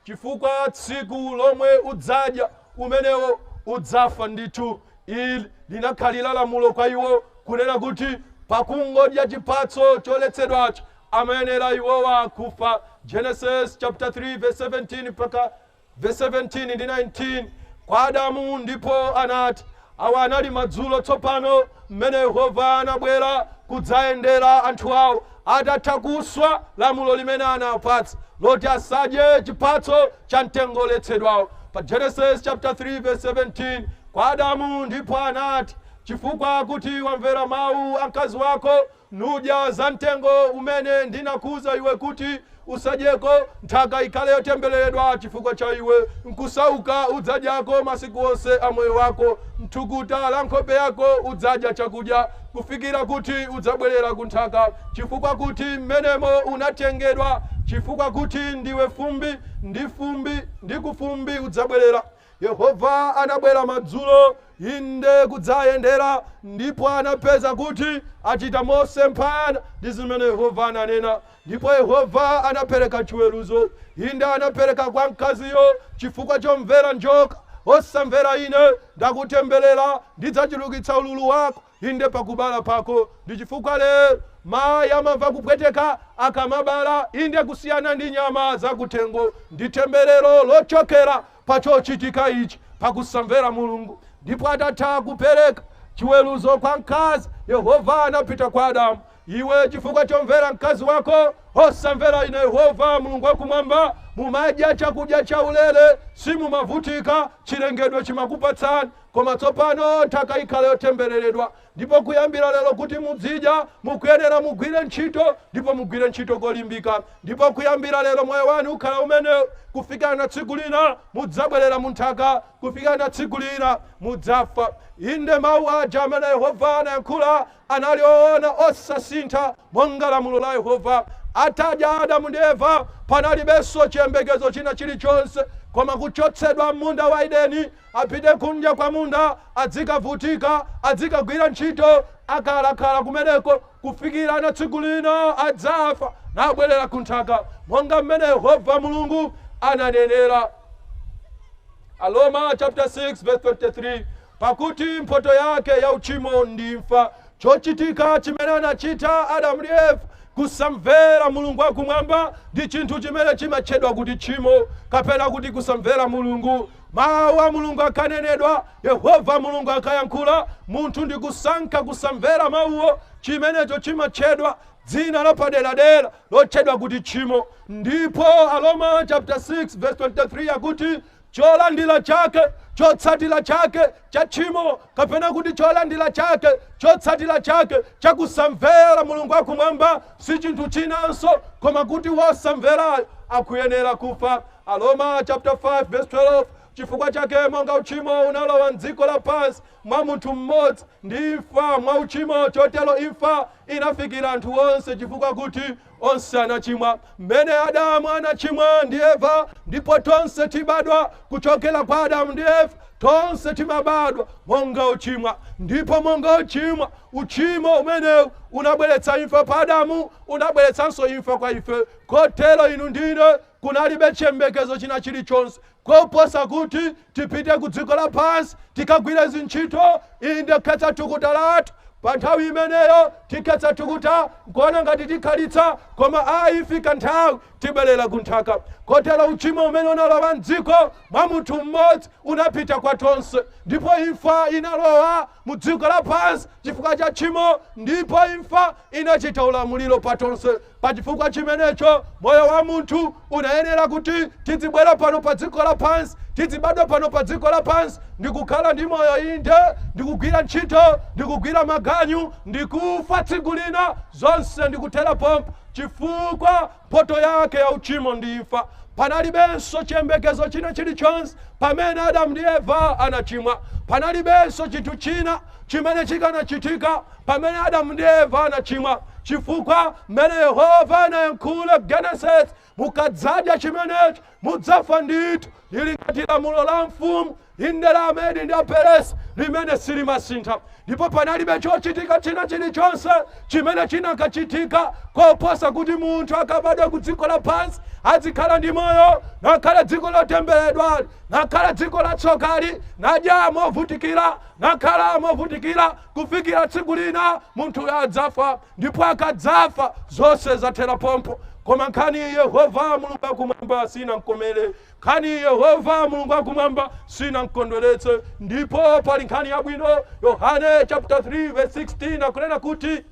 "Chifukwa tsiku lomwe udzadya umenewo udzafa ndithu." Ili linakhalira lamulo kwa iwo, kunena kuti pakungodya chipatso choletsedwacho amayenera iwowa kufa. Genesis chapter 3 verse 17 mpaka verse 17 ndi 19. Kwa Adamu ndipo anati, awa anali madzulo tsopano, mmene Yehova anabwera kudzayendera anthu awo atatha kuswa lamulo limene anapatsa loti asadye chipatso cha mtengo oletsedwawo. Pa Genesis chapter 3 verse 17, kwa Adamu ndipo anati, "Chifukwa kuti wamvera mawu a mkazi wako, nudya za mtengo umene ndinakuza iwe kuti usadyeko, nthaka ikhale yotembereredwa chifukwa cha iwe. Nkusauka udzadyako masiku onse a moyo wako. Mthukuta la nkhope yako udzadya chakudya, kufikira kuti udzabwerera ku nthaka, chifukwa kuti mmenemo unatengedwa, chifukwa kuti ndiwe fumbi, ndi fumbi ndi kufumbi udzabwerera." Yehova anabwera madzulo, inde, kudzayendera, ndipo anapeza kuti achita mosemphana ndi zimene Yehova ananena. Ndipo Yehova anapereka chiweruzo, inde, anapereka kwa mkaziyo: "Chifukwa chomvera njoka, osamvera ine, ndakutemberera, ndidzachulukitsa ululu wako, inde, pakubala pako." Ndi chifukwa lero mayi amamva kupweteka akamabala, inde, kusiyana ndi nyama zakuthengo. Ndi temberero lochokera pa chochitika ichi, pakusamvera Mulungu. Ndipo atatha kupereka chiweruzo kwa mkazi, Yehova anapita kwa Adamu: "Iwe, chifukwa chomvera mkazi wako, osamvera ine Yehova Mulungu wakumwamba, mumadya chakudya cha ulere, simumavutika, chilengedwe chimakupatsani. Koma tsopano nthaka ikhale yotembereredwa, ndipo kuyambira lero kuti mudzidya mukuyenera mugwire ntchito, ndipo mugwire ntchito kolimbika. Ndipo kuyambira lero moyo wanu ukhala umenewo, kufikana na tsiku lina mudzabwerera mu nthaka, kufikana na tsiku lina mudzafa." Inde, mawu aja amene Yehova anayankhula anali oona, osasintha, monga lamulo la Yehova. Atadya Adamu ndi Eva, panalibenso chiyembekezo china chilichonse. Koma kuchotsedwa m'munda wa Edeni, apite kunja kwa munda, adzikavutika, adzikagwira ntchito, akhalakhala kumeneko kufikira na tsiku lina adzafa nabwerera kunthaka, monga mmene Yehova Mulungu ananenera. Aroma chapter 6 verse 23: pakuti mphotho yake ya uchimo ndi imfa. Chochitika chimene anachita Adamu ndi Eva, kusamvera Mulungu wakumwamba, ndi chinthu chimene chimatchedwa kuti tchimo kapena kuti kusamvera Mulungu. Mawu a Mulungu akanenedwa, Yehova Mulungu akayankhula, munthu ndi kusankha kusamvera mawuwo, chimenecho chimatchedwa dzina lapaderadera lotchedwa kuti tchimo. Ndipo Aroma chapter 6 verse 23 akuti cholandira chake, chotsatira chake cha tchimo, kapena kuti cholandira chake, chotsatira chake chakusamvera Mulungu wakumwamba, si chinthu chinanso koma kuti wosamverayo akuyenera kufa. Aroma chapter 5 verse 12: chifukwa chake monga uchimo unalowa mdziko lapansi mwa munthu mmodzi, ndi imfa mwa uchimo, chotero imfa inafikira anthu onse, chifukwa kuti onse anachimwa. Mmene Adamu anachimwa ndi Eva, ndipo tonse tibadwa kuchokera kwa Adamu ndi Eva, tonse timabadwa monga uchimwa. Ndipo monga uchimwa, uchimo umenewu unabweretsa imfa pa Adamu, unabweretsanso imfa kwa ife. Kotero inu ndine kunalibe chiyembekezo china chilichonse koposa kuti tipite ku dziko lapansi, tikagwire zintchito, inde, khetsa thukuta lathu. Pa nthawi imeneyo tikhetsa thukuta nkuona ngati tikhalitsa, koma ayifika nthawi tibwerera ku nthaka. Kotero uchimo umene unalowa mdziko mwa munthu mmodzi unapita kwa tonse, ndipo imfa inalowa mu dziko lapansi chifukwa cha tchimo, ndipo imfa inachita ulamuliro pa tonse. Pa chifukwa chimenecho moyo wa munthu unayenera kuti tizibwera pano pa dziko lapansi, tizibadwa pano pa dziko lapansi, ndikukhala ndi moyo, inde, ndikugwira ntchito, ndikugwira maganyu, ndikufa tsiku lina, zonse ndikuthera pompo, chifukwa mphotho yake ya uchimo ndi imfa. Panalibenso chiyembekezo china chilichonse pamene Adamu ndi Eva anachimwa. Panalibenso chinthu china chimene chikanachitika pamene Adamu ndi Eva anachimwa, chifukwa mmene Yehova anayankhula Genesis, "Mukadzadya chimenechi mudzafa ndithu," lili ngati lamulo la mfumu, inde, la Amedi ndi Aperesi, limene silimasintha. Ndipo panalibe chochitika china chilichonse chimene chinakachitika koposa kuti munthu akabadwa ku dziko lapansi azikhala ndi moyo, nakhala dziko lotemberedwa, nakhala dziko latsokali, nadya movutikira, nakhala movutikira, kufikira tsiku lina munthuyo adzafa. Ndipo akadzafa, zonse zathera pompo. Koma nkhani Yehova Mulungu akumwamba sinamkomere, nkhani Yehova Mulungu akumwamba sinamkondweretse. Ndipo pali nkhani yabwino. Yohane chapter 3 verse 16 akunena kuti,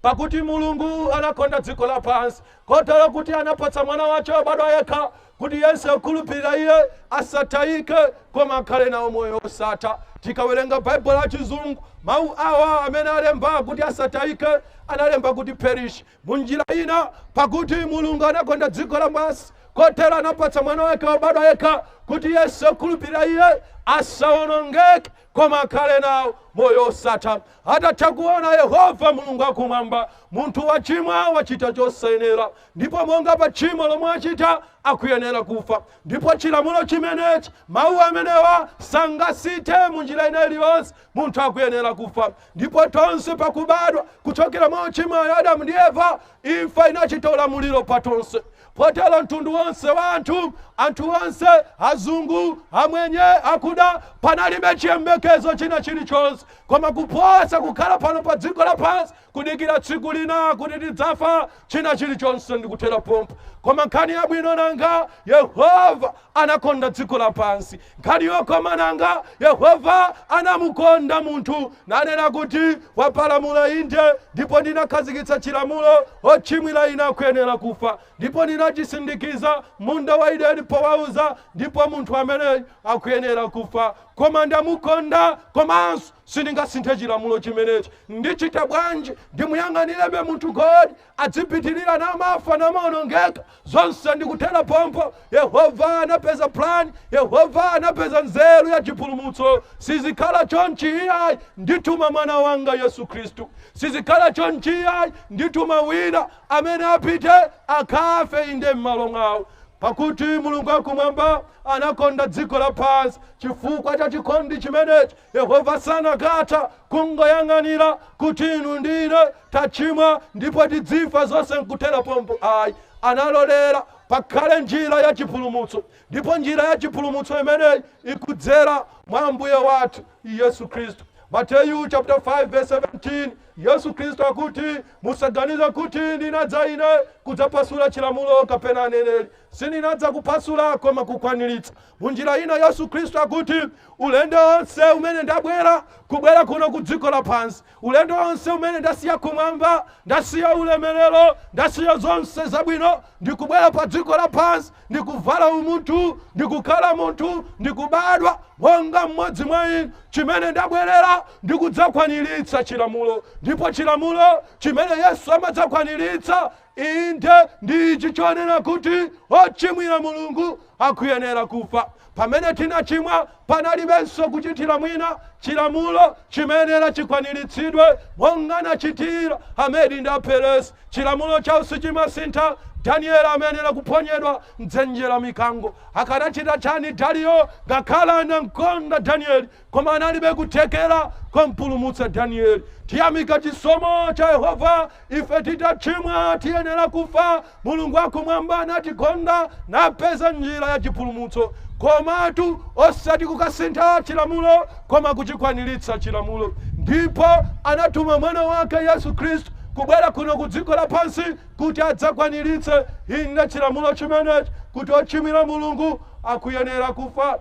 "Pakuti Mulungu anakonda dziko lapansi kotero kuti anapatsa mwana wace wobadwa yekha, kuti yense okhulupirira iye asatayike koma akhale nawo moyo osatha." Tikawerenga Baibulo la Chizungu, mawu awa amene alemba kuti asatayike analemba kuti perish. Munjira ina, pakuti Mulungu anakonda dziko lapansi kotero anapatsa mwana wake wobadwa yekha, kuti yense okhulupirira iye asawonongeke koma akhale nawo moyo osatha. Atatha kuona Yehova Mulungu akumwamba, munthu wachimwa, wachita chosayenera, ndipo monga pa tchimo lomwe achita akuyenera kufa. Ndipo chilamulo chimenechi, mawu amenewa sangasinthe munjira ina iliyonse, munthu akuyenera kufa. Ndipo tonse pakubadwa kuchokera mwa ochimwa Adamu ndi Eva, imfa inachita ulamuliro pa tonse. Potero mtundu wonse wa anthu, anthu onse, azungu, amwenye, akuda, panalibe chiyembekezo china chilichonse koma kuposa kukhala pano pa dziko lapansi, kudikira tsiku lina kuti tidzafa, china chilichonse ndikuthera pompo. Koma nkhani yabwino nanga, Yehova anakonda dziko lapansi. Nkhani yokoma nanga, Yehova anamukonda munthu nanena kuti, "Wapalamula inde, ndipo ndinakhazikitsa chilamulo, ochimwira ine akuyenera kufa, ndipo ndinachisindikiza munda wa Edeni powauza, ndipo munthu amene akuyenera kufa. Koma ndamukonda, komanso sindingasinthe chilamulo chimenechi. Ndichita bwanji? Ndimuyang'anirebe munthu kodi adzipitirira namafa namaonongeka, zonse ndikuthera pompo?" Yehova anapeza plan, Yehova anapeza nzeru ya chipulumutso. Sizikhala chonchi iyayi, ndituma mwana wanga Yesu Khristu. Sizikhala chonchi iyayi, ndituma wina amene apite akafe, inde, m'malo mwawo. Pakuti Mulungu wakumwamba anakonda dziko lapansi. Chifukwa cha chikondi chimenechi, Yehova sanakatha kungoyang'anira kuti inu ndine tachimwa ndipo tidzifa, zonse nkuthera pompo ayi. Analolera pakhale njira ya chipulumutso, ndipo njira ya chipulumutso imeneyi ikudzera mwa Ambuye wathu Yesu Khristu. Mateyu chapter 5 verse 17, Yesu Khristu akuti, "Musaganize kuti ndinadza ine kudzapasula chilamulo kapena aneneri. Sindinadza kupasula koma kukwaniritsa." Munjira ina, Yesu Khristu akuti ulendo onse umene ndabwera, kubwera kuno ku dziko lapansi, ulendo onse umene ndasiya kumwamba, ndasiya ulemerero, ndasiya zonse zabwino, ndikubwera pa dziko lapansi, ndikuvala umunthu, ndikukhala munthu, ndikubadwa monga mmodzi mwa inu, chimene ndabwerera ndikudzakwaniritsa chilamulo. Ndipo chilamulo chimene Yesu amadzakwaniritsa, inde, ndi ichi chonena kuti ochimwira Mulungu akuyenera kufa. Pamene tinachimwa, panalibenso kuchitira mwina. Chilamulo chimayenera chikwaniritsidwe monga anachitira Amedi ndi Aperesi. Chilamulo chawo sichimasintha. Danieli amayenera kuponyedwa mdzenje la mikango. Akanachita chani Dariyo? Ngakhala anamkonda Danieli, koma analibe kuthekera kompulumutsa Danieli. Tiyamika chisomo cha Yehova. Ife titachimwa tiyenera kufa. Mulungu akumwamba anatikonda napeza njira ya chipulumutso, komatu osati kukasintha chilamulo, koma kuchikwaniritsa chilamulo. Ndipo anatuma mwana wake Yesu Khristu kubwera kuno ku dziko lapansi kuti adzakwaniritse, inde, chilamulo chimenechi, kuti ochimwira Mulungu akuyenera kufa.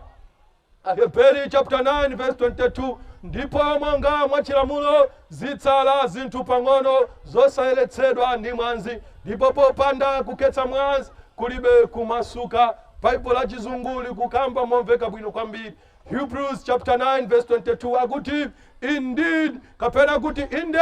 Aheberi chapter 9 verse 22, "Ndipo monga mwa chilamulo zitsala zinthu pang'ono zosayeretsedwa ndi mwazi, ndipo popanda kukhetsa mwazi kulibe kumasuka." Baibulo la Chizungu likukamba momveka bwino kwambiri. Hebrews chapter 9 verse 22 akuti, "Indeed," kapena kuti, "inde,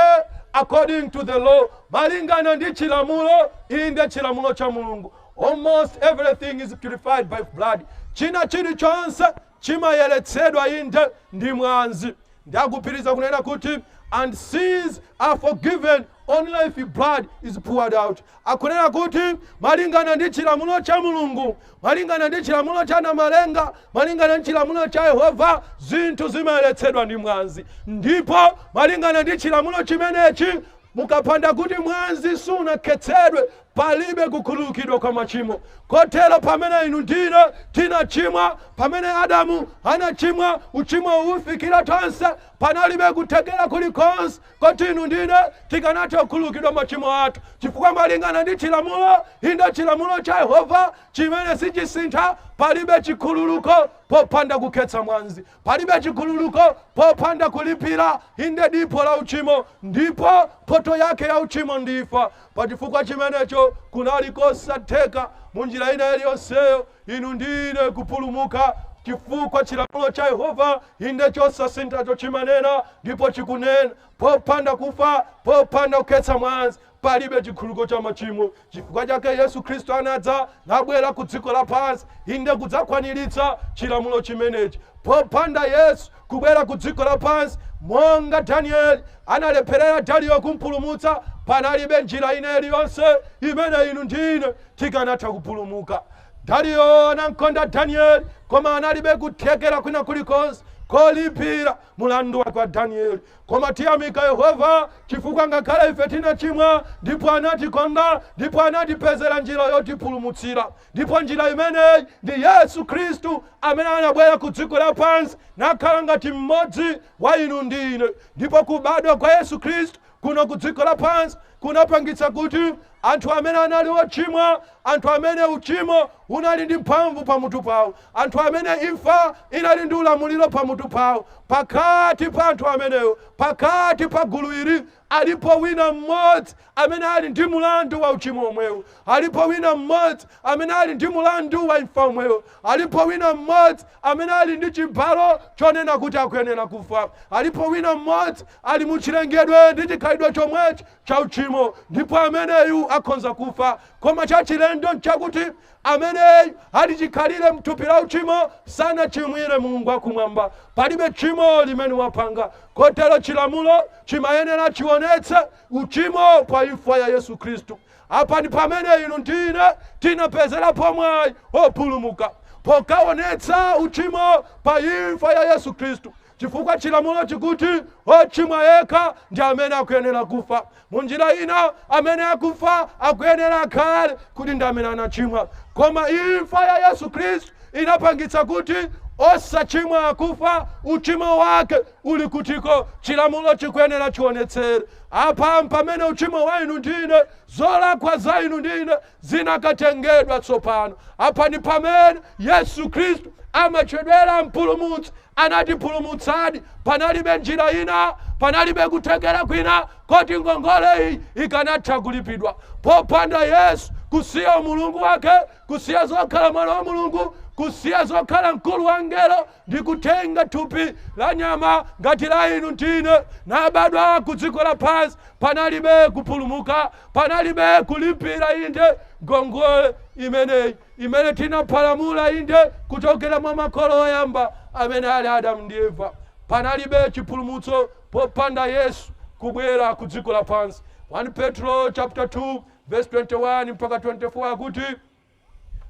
according to the law," malingana ndi chilamulo, inde, chilamulo cha Mulungu, "almost everything is purified by blood," china chilichonse chimayeretsedwa, inde, ndi mwazi. Ndakupitiriza kunena kuti, "And sins are forgiven only if blood is poured out." Akunena kuti malingana ndi chilamulo cha Mulungu, malingana ndi chilamulo cha Namalenga, malingana ndi chilamulo cha Yehova, zinthu zimayeretsedwa ndi mwazi. Ndipo malingana ndi chilamulo chimenechi, mukapanda kuti mwazi sunakhetsedwe, palibe kukhululukidwa kwa machimo. Kotero pamene inu ndine tinachimwa, pamene Adamu anachimwa, uchimo ufikira tonse. Panalibe kuthekera kulikonse koti inu ndine tikanatha kukhululukidwa machimo athu, chifukwa malingana ndi chilamulo, inde, chilamulo cha Yehova chimene sichisintha, palibe chikhululuko popanda kukhetsa mwazi, palibe chikhululuko popanda kulipira, inde, dipo la uchimo. Ndipo mphotho yake ya uchimo ndi imfa. Pachifukwa chimenecho, kunali kosatheka munjira ina iliyonseyo inu ndine kupulumuka, chifukwa chilamulo cha Yehova, inde, chosasinthacho chimanena ndipo chikunena, popanda kufa, popanda kukhetsa mwazi, palibe chikhululuko cha machimo. Chifukwa chake Yesu Khristu anadza nabwera ku dziko lapansi, inde, kudzakwaniritsa chilamulo chimenechi. Popanda Yesu kubwera ku dziko lapansi, monga Danieli analepherera Dariyo kumpulumutsa, panalibe njira ina iliyonse imene inu ndine tikanatha kupulumuka. Dariyo anamkonda Danieli, koma analibe kuthekera kwina kulikonse kolipira mulandu wake wa Danieli. Koma tiyamika Yehova, chifukwa ngakhale ife tinachimwa, ndipo anatikonda ndipo anatipezera njira yotipulumutsira. Ndipo njira imeneyi ndi Yesu Khristu, amene anabwera ku dziko lapansi nakhala ngati mmodzi wa inu ndi ine. Ndipo kubadwa kwa Yesu Khristu kuno ku dziko lapansi kunapangitsa kuti anthu amene anali ochimwa, anthu amene uchimo unali ndi mphamvu pamutu pawo, anthu amene imfa inali ndi ulamuliro pamutu pawo, pakati pa anthu amenewo, pakati pa gulu ili, alipo wina mmodzi amene ali ndi mulandu wa uchimo omwewo, alipo wina mmodzi amene ali ndi mulandu wa imfa omwewo, alipo wina mmodzi amene ali ndi chibalo chonena kuti akuyenera kufa, alipo wina mmodzi ali muchilengedwe ndi chikhalidwe chomwechi cha uchimo, ndipo ameneyu akhonza kufa. Koma chachilendo nchakuti ameneyu ali chikhalire mthupi la uchimo sanachimwire Mulungu wakumwamba. Palibe tchimo limene wapanga. Kotero chilamulo chimayenera chionetse uchimo pa imfa ya Yesu Khristu. Apa ndi pamene inu ndine tinapezerapo mwayi opulumuka, pokaonetsa uchimo pa imfa ya Yesu Khristu, chifukwa chilamulo chikuti ochimwa yekha ndi amene akuyenera kufa. Munjira ina, amene akufa akuyenera akhale kuti ndi amene anachimwa. Koma imfa ya Yesu Khristu inapangitsa kuti osachimwa akufa, uchimo wake uli kutiko? Chilamulo chikuyenera chionetsere. Apa pamene uchimo wa inu ndine, zolakwa za inu ndine zinakatengedwa tsopano. Apa ndi pamene Yesu Khristu amatchedwera Mpulumutsi. Anatipulumutsadi. Panalibe njira ina, panalibe kuthekera kwina koti ngongole iyi ikanatha kulipidwa popanda Yesu kusiya Mulungu wake, kusiya zokhala mwana wa Mulungu, kusiya zokhala mkulu wa angelo, ndi kutenga thupi la nyama ngati la inu ndine, nabadwa ku dziko lapansi. Panalibe kupulumuka, panalibe kulipira inde ngongole imeneyi imene tinapalamula inde kuchokera mwa makolo oyamba amene ali Adamu ndi Eva. Panalibe chipulumutso popanda Yesu kubwera ku dziko lapansi. 1 Petro chapter 2 verse 21 mpaka 24 akuti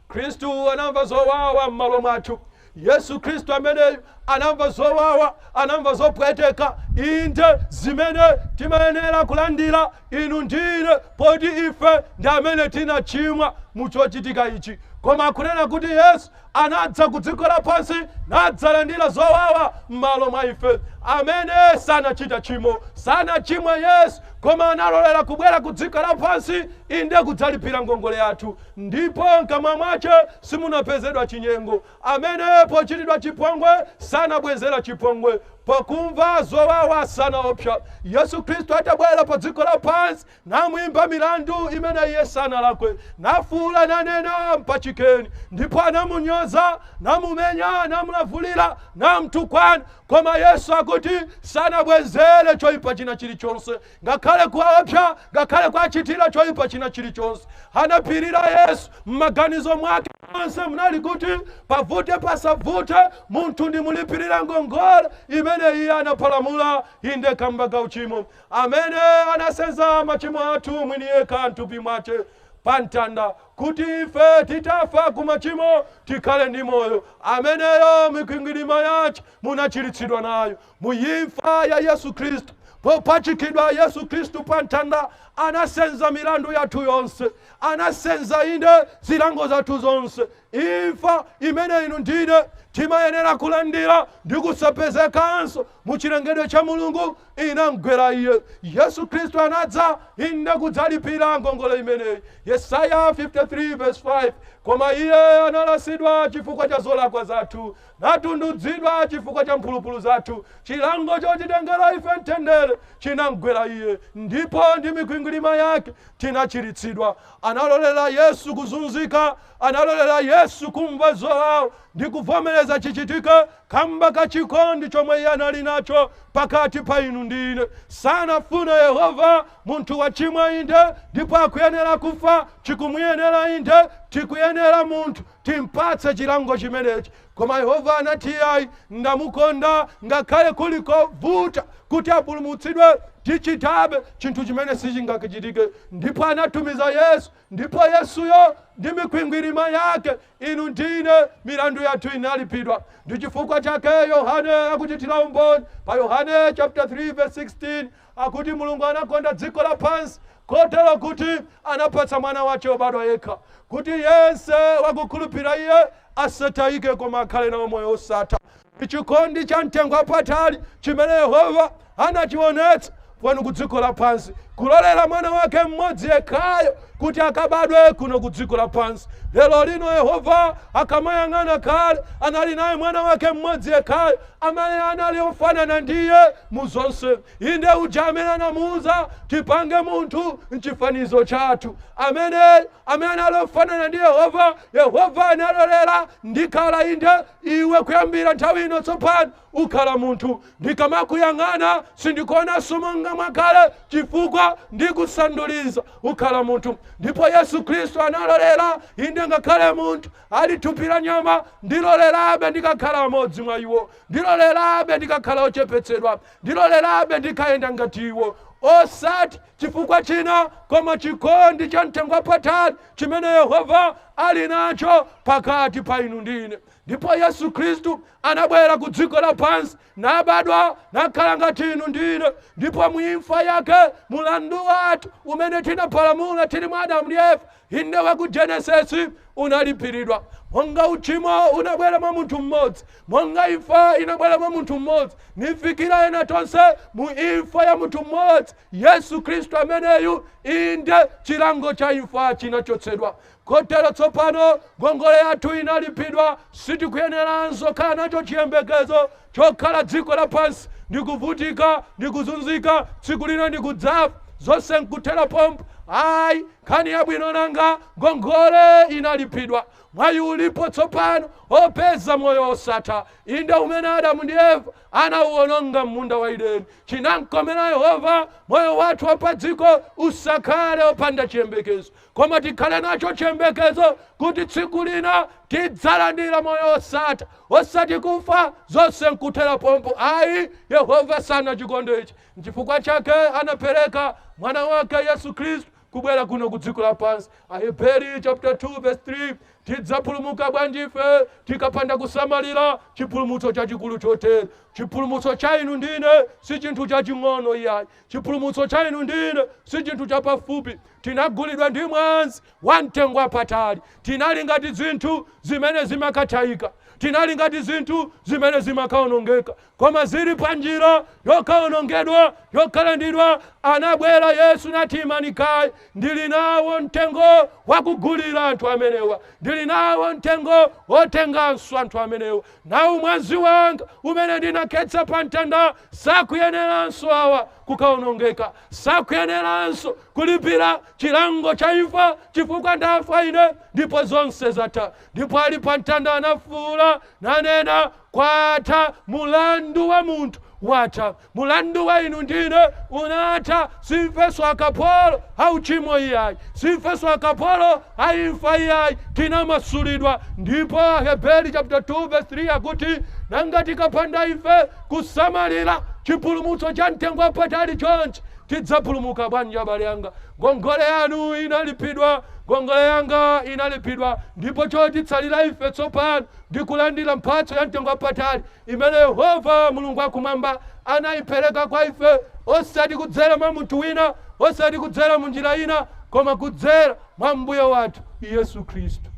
Khristu anamva zowawa m'malo mwathu. Yesu Khristu ameneyu anamva zowawa, anamva zopweteka inde zimene timayenera kulandira inu ndine, poti ife ndi amene tinachimwa muchochitika ichi. Koma akunena kuti Yesu anadza ku dziko lapansi nadzalandira zowawa m'malo mwa ife, amene sanachita chimo. Sanachimwa Yesu, koma analolera kubwera ku dziko lapansi inde kudzalipira ngongole yathu. Ndipo mkamwa mwace simunapezedwa chinyengo, amene pochitidwa chipongwe sanabwezera chipongwe, pakumva zowawa sanaopsa. Yesu Khristu atabwera pa dziko lapansi, namwimba milandu imene iye sanalakwe, nafuula nanena, "Mpachikeni!" Ndipo anamunyoza, namumenya, namulavulira, namtukwana. Koma Yesu akuti sanabwezere choyipa china chilichonse, ngakhale kuwaopsa, ngakhale kuachitira choyipa china chilichonse. Anapirira Yesu. M'maganizo mwake onse munali kuti pavute pasavute, munthu ndimulipirira ngongole imene iye anapalamula inde kamba ka uchimo, amene anasenza machimo athu mwini yekha mthupi mwace pa mtanda, kuti ife titafa ku machimo tikhale ndi moyo, ameneyo mikwingwirima yace munachiritsidwa nayo. Muimfa ya Yesu Khristu, popachikidwa Yesu Khristu pa mtanda, anasenza milandu yathu yonse, anasenza inde zilango zathu zonse. Imfa imene inu ndine timayenera kulandira ndi kusapezekanso mu chilengedwe cha Mulungu inamgwera iye. Yesu Khristu anadza inde kudzalipira ngongole imeneyi. Yesaya 53 verse 5: "Koma iye analasidwa chifukwa cha zolakwa zathu, natundudzidwa chifukwa cha mphulupulu zathu. Chilango chochitengera ife mtendere chinamgwera iye, ndipo ndi mikwingwirima yake tinachiritsidwa." Analolera Yesu kuzunzika, analolera Yesu kumva zowawa ndi kuvomereza chichitike kamba ka chikondi chomwe iye anali nacho pakati pa inu ndi ine. Sanafune Yehova munthu wachimwa inde ndipo akuyenera kufa, chikumuyenera inde, tikuyenera munthu timpatse chilango chimenechi. Koma Yehova anati, "Ayi, ndamukonda, ngakhale kuli kovuta kuti apulumutsidwe, tichitabe chinthu chimene sichingachitike." Ndipo anatumiza Yesu, ndipo Yesuyo ndi mikwingwirima yake inu ndine milandu yathu inalipidwa. Ndi chifukwa chake Yohane akuchitira umboni pa Yohane chapter 3 verse 16 akuti, "Mulungu anakonda dziko lapansi kotero kuti anapatsa mwana wace wobadwa yekha, kuti yense wakukhulupirira iye asatayike koma akhale nawo moyo osatha." Chikondi cha mtengo wapatali chimene Yehova anachionetsa pano ku dziko lapansi, kulolera mwana wake mmodzi yekhayo kuti akabadwe kuno ku dziko lapansi. Lero lino Yehova akamayang'ana, kale anali naye mwana wake mmodzi yekhayo amene anali ofanana ndiye mu zonse, inde uja amene anamuuza, "Tipange munthu mchifanizo chathu," amene anali ofanana ndi Yehova. Yehova analolera, "Ndikhala inde iwe kuyambira nthawi ino, tsopano ukhala munthu. Ndikamakuyang'ana sindikuonanso monga mwakale, chifukwa ndikusanduliza, ukhala munthu." Ndipo Yesu Khristu analolera inde, ngakhale munthu ali thupi la nyama, "Ndilolerabe ndikakhala amodzi mwa iwo, ndilolerabe ndikakhala ochepetsedwa, ndilolerabe ndikayenda ngati iwo." Osati chifukwa china, koma chikondi cha mtengo wapatali chimene Yehova ali nacho pakati pa inu ndine. Ndipo Yesu Khristu anabwera ku dziko lapansi, nabadwa, nakhala ngati inu ndine. Ndipo muimfa yake mulandu wathu umene tinapalamula tili mwa Adamu ndi Eva, inde wa ku Genesisi, unalipiridwa. Monga uchimo unabwera mwa munthu mmodzi, monga imfa inabwera mwa munthu mmodzi, nifikira ena tonse mu imfa ya munthu mmodzi, Yesu Khristu ameneyu, inde chilango cha imfa chinachotsedwa. Kotero tsopano ngongole yathu inalipidwa. Sitikuyeneranso khala nacho chiyembekezo chokhala dziko lapansi ndikuvutika, ndikuzunzika, tsiku lina ndikudzafa, zonse nkuthera pompo. Ayi, nkhani yabwino nanga ngongole inalipidwa. Mwayi ulipo tsopano opeza moyo osatha, inde umene Adamu ndi Eva anauwononga m'munda wa Edeni. Chinamkomera Yehova moyo wathu wa pa dziko usakhale opanda chiyembekezo, koma tikhale nacho chiyembekezo kuti tsiku lina tidzalandira moyo osatha, osati kufa, zonse nkuthera pompo. Ayi, Yehova sanachikonde ichi. Nchifukwa chake anapereka mwana wake Yesu Khristu kubwera kuno ku dziko lapansi. Aheberi chapter 2 verse 3: tidzapulumuka bwanji ife tikapanda kusamalira chipulumutso chachikulu chotere? Chipulumutso cha inu ndine si chinthu chaching'ono iyayi. Chipulumutso cha inu ndine si chinthu chapafupi. Tinagulidwa ndi mwazi wa mtengo wapatali. Tinali ngati zinthu zimene zimakatayika, tinali ngati zinthu zimene zimakaonongeka, koma zili pa njira yokaonongedwa, yokalandidwa, anabwera Yesu nati, "Imani kaye, ndili nawo mtengo wakugulira anthu amenewa, ndili nawo mtengo wotenganso anthu amenewa. Nawu mwazi wanga umene ndinakhetsa pa mtanda, sakuyeneranso awa kukaonongeka, sakuyeneranso kulipira chilango cha imfa, chifukwa ndafa ine ndipo zonse zatha." Ndipo ali pa mtanda anafuwula nanena, "Kwatha." Mulandu wa munthu watha, mulandu wa inu ndine unatha. Simfeso akapolo auchimo iyayi, simfeso akapolo aimfa iyayi, tinamasulidwa. Ndipo Heberi chapter 2 verse 3 akuti, nanga tikapanda ife kusamalira chipulumutso cha mtengo wapatali chonchi, tidzapulumuka bwanji? Abale anga, ngongole yanu inalipidwa, ngongole yanga inalipidwa, ndipo chotitsalira ife tsopano ndi kulandira mphatso ya mtengo wapatali imene Yehova Mulungu wakumwamba anayipereka kwa ife, osati kudzera mwa munthu wina, osati kudzera mu njira ina, koma kudzera mwa Mbuye wathu Yesu Khristu.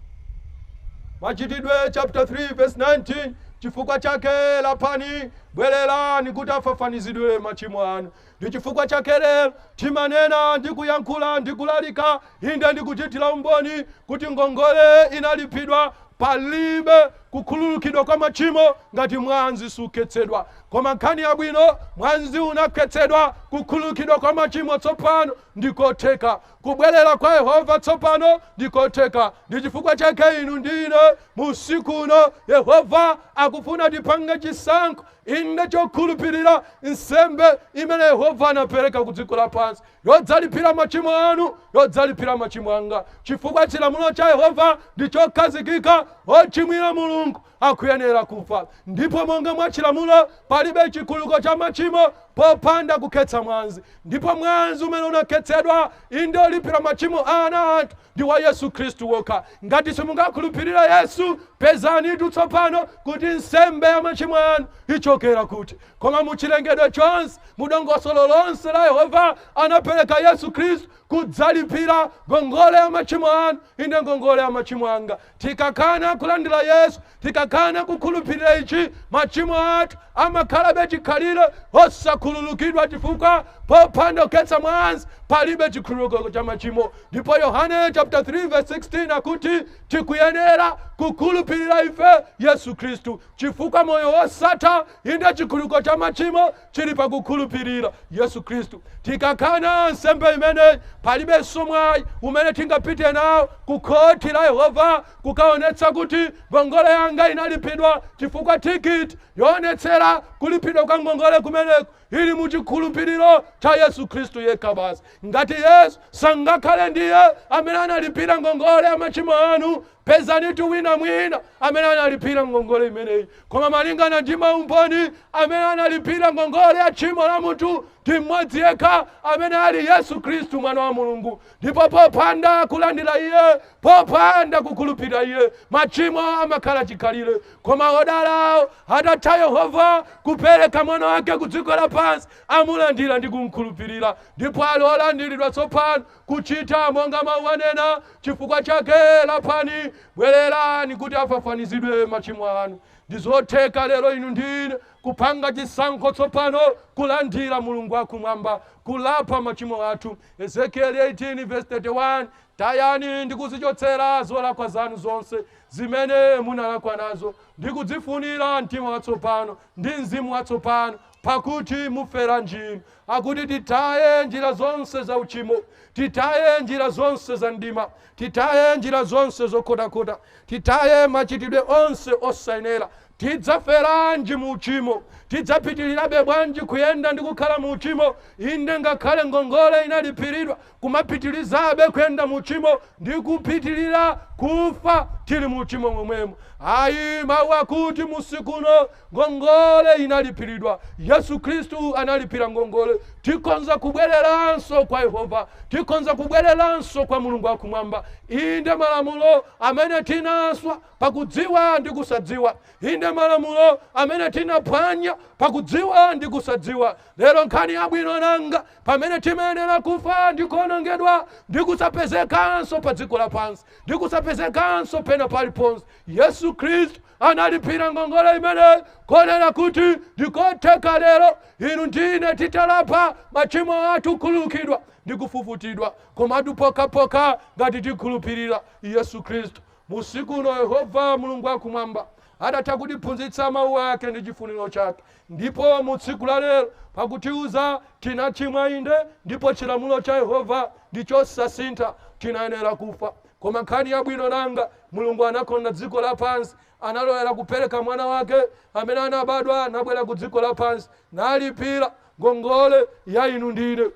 Machitidwe chapter 3 verse 19: chifukwa chake lapani, bwererani, kuti afafanizidwe machimo anu. Ndi chifukwa chake lero timanena ndi kuyankhula ndi kulalika, inde ndikuchitira umboni kuti ngongole inalipidwa. Palibe kukhululukidwa kwa machimo ngati mwazi sukhetsedwa. Koma nkhani yabwino, mwazi unakhetsedwa, kukhululukidwa kwa machimo tsopano ndikotheka, kubwerera kwa Yehova tsopano ndikotheka. Ndi chifukwa chake inu ndine musiku uno Yehova akufuna tipange chisankho, inde chokhulupirira nsembe imene Yehova anapereka ku dziko lapansi, yodzalipira machimo anu, yodzalipira machimo anga, chifukwa chilamulo cha Yehova ndi chokhazikika: ochimwira Mulungu akuyenera kufa. Ndipo monga mwa chilamulo palibe chikhululuko cha machimo popanda kukhetsa mwazi. Ndipo mwazi umene unakhetsedwa, inde olipira machimo a ana anthu, ndi wa Yesu Khristu wokha. Ngati simungakhulupirira Yesu, pezanitu tsopano kuti nsembe ya machimo anu ichokera kuti. Koma muchilengedwe chonse, mudongosolo lonse la Yehova, anapereka Yesu Khristu kudzalipira ngongole ya machimo anu, inde ngongole ya machimo anga. Tikakana kulandira Yesu, tikakana kukhulupirira ichi, machimo athu amakhalabe chikhalire osakhululukidwa, chifukwa popanda kukhetsa mwazi palibe chikhululuko cha machimo. Ndipo Yohane chapter 3 verse 16 akuti tikuyenera kukhulupirira ife Yesu Khristu, chifukwa moyo wosatha, inde chikhululuko cha machimo, chili pakukhulupirira Yesu Khristu. Tikakana nsembe imeneyi, palibenso mwayi umene tingapite nawo ku khoti la Yehova kukaonetsa kuti ngongole yanga inalipidwa, chifukwa tikiti yoonetsera kulipidwa kwa ngongole kumeneko ili muchikhulupiriro cha Yesu Khristu yekha basi. Ngati Yesu sangakhale ndiye amene analipira ngongole ya machimo anu, pezanitu wina mwina amene analipira ngongole imeneyi. Koma malingana ndi maumboni, amene analipira ngongole ya tchimo la munthu Ndi mmodzi yekha amene ali Yesu Khristu, mwana wa Mulungu. Ndipo popanda kulandira iye, popanda kukhulupirira iye, machimo amakhala chikhalire. Koma odalawo atatha Yehova kupereka mwana wake ku dziko lapansi, amulandira ndi kumkhulupirira, ndipo ali olandiridwa tsopano kuchita monga mawu anena: "Chifukwa chake lapani, bwererani, kuti afafanizidwe machimo anu." Ndizotheka lero inu ndine kupanga chisankho tsopano kulandira Mulungu akumwamba, kulapa machimo athu. Ezekieli 18 verse 31: "Tayani ndi kuzichotsera zolakwa zanu zonse zimene munalakwa nazo, ndi kudzifunira mtima watsopano ndi mzimu watsopano, pakuti mufera njinu?" Akuti titaye njira zonse za uchimo, titaye njira zonse za mdima, titaye njira zonse zokhotakhota, titaye machitidwe onse osayenera. Tidzaferanji mu uchimo? Tidzapitirirabe bwanji kuyenda ndi kukhala mu uchimo? Inde, ngakhale ngongole inalipiridwa, kumapitirizabe kuyenda mu uchimo ndi kupitirira kufa tili mu uchimo momwemo? Ayi, mawu akuti musikuno ngongole inalipiridwa. Yesu Khristu analipira ngongole. Tikonza kubwereranso kwa Yehova, tikonza kubwereranso kwa Mulungu wakumwamba. Inde, malamulo amene tinaswa pakudziwa ndi kusadziwa, inde, malamulo amene tinaphwanya pakudziwa ndi kusadziwa, lero nkhani yabwino nanga, pamene timayenera kufa ndi kuonongedwa ndi kusapezekanso pa dziko lapansi ndi kusapezekanso pena paliponse, Yesu Khristu analipira ngongole imeneyi, konena kuti ndikotheka lero inu ndine titalapa, machimo athu khululukidwa ndi kufufutidwa, komatu pokhapokha ngati tikhulupirira Yesu Khristu. Musiku uno Yehova Mulungu wakumwamba adatha kutiphunzitsa mawu ake ndi chifuniro chake, ndipo mu tsiku la lero pakutiuza tinachimwa, inde, ndipo chilamulo cha Yehova ndi chosasintha, tinayenera kufa. Koma nkhani yabwino nanga, Mulungu anakonda dziko lapansi, analolera kupereka mwana wake amene anabadwa, nabwera ku dziko lapansi, nalipira ngongole ya inu ndine.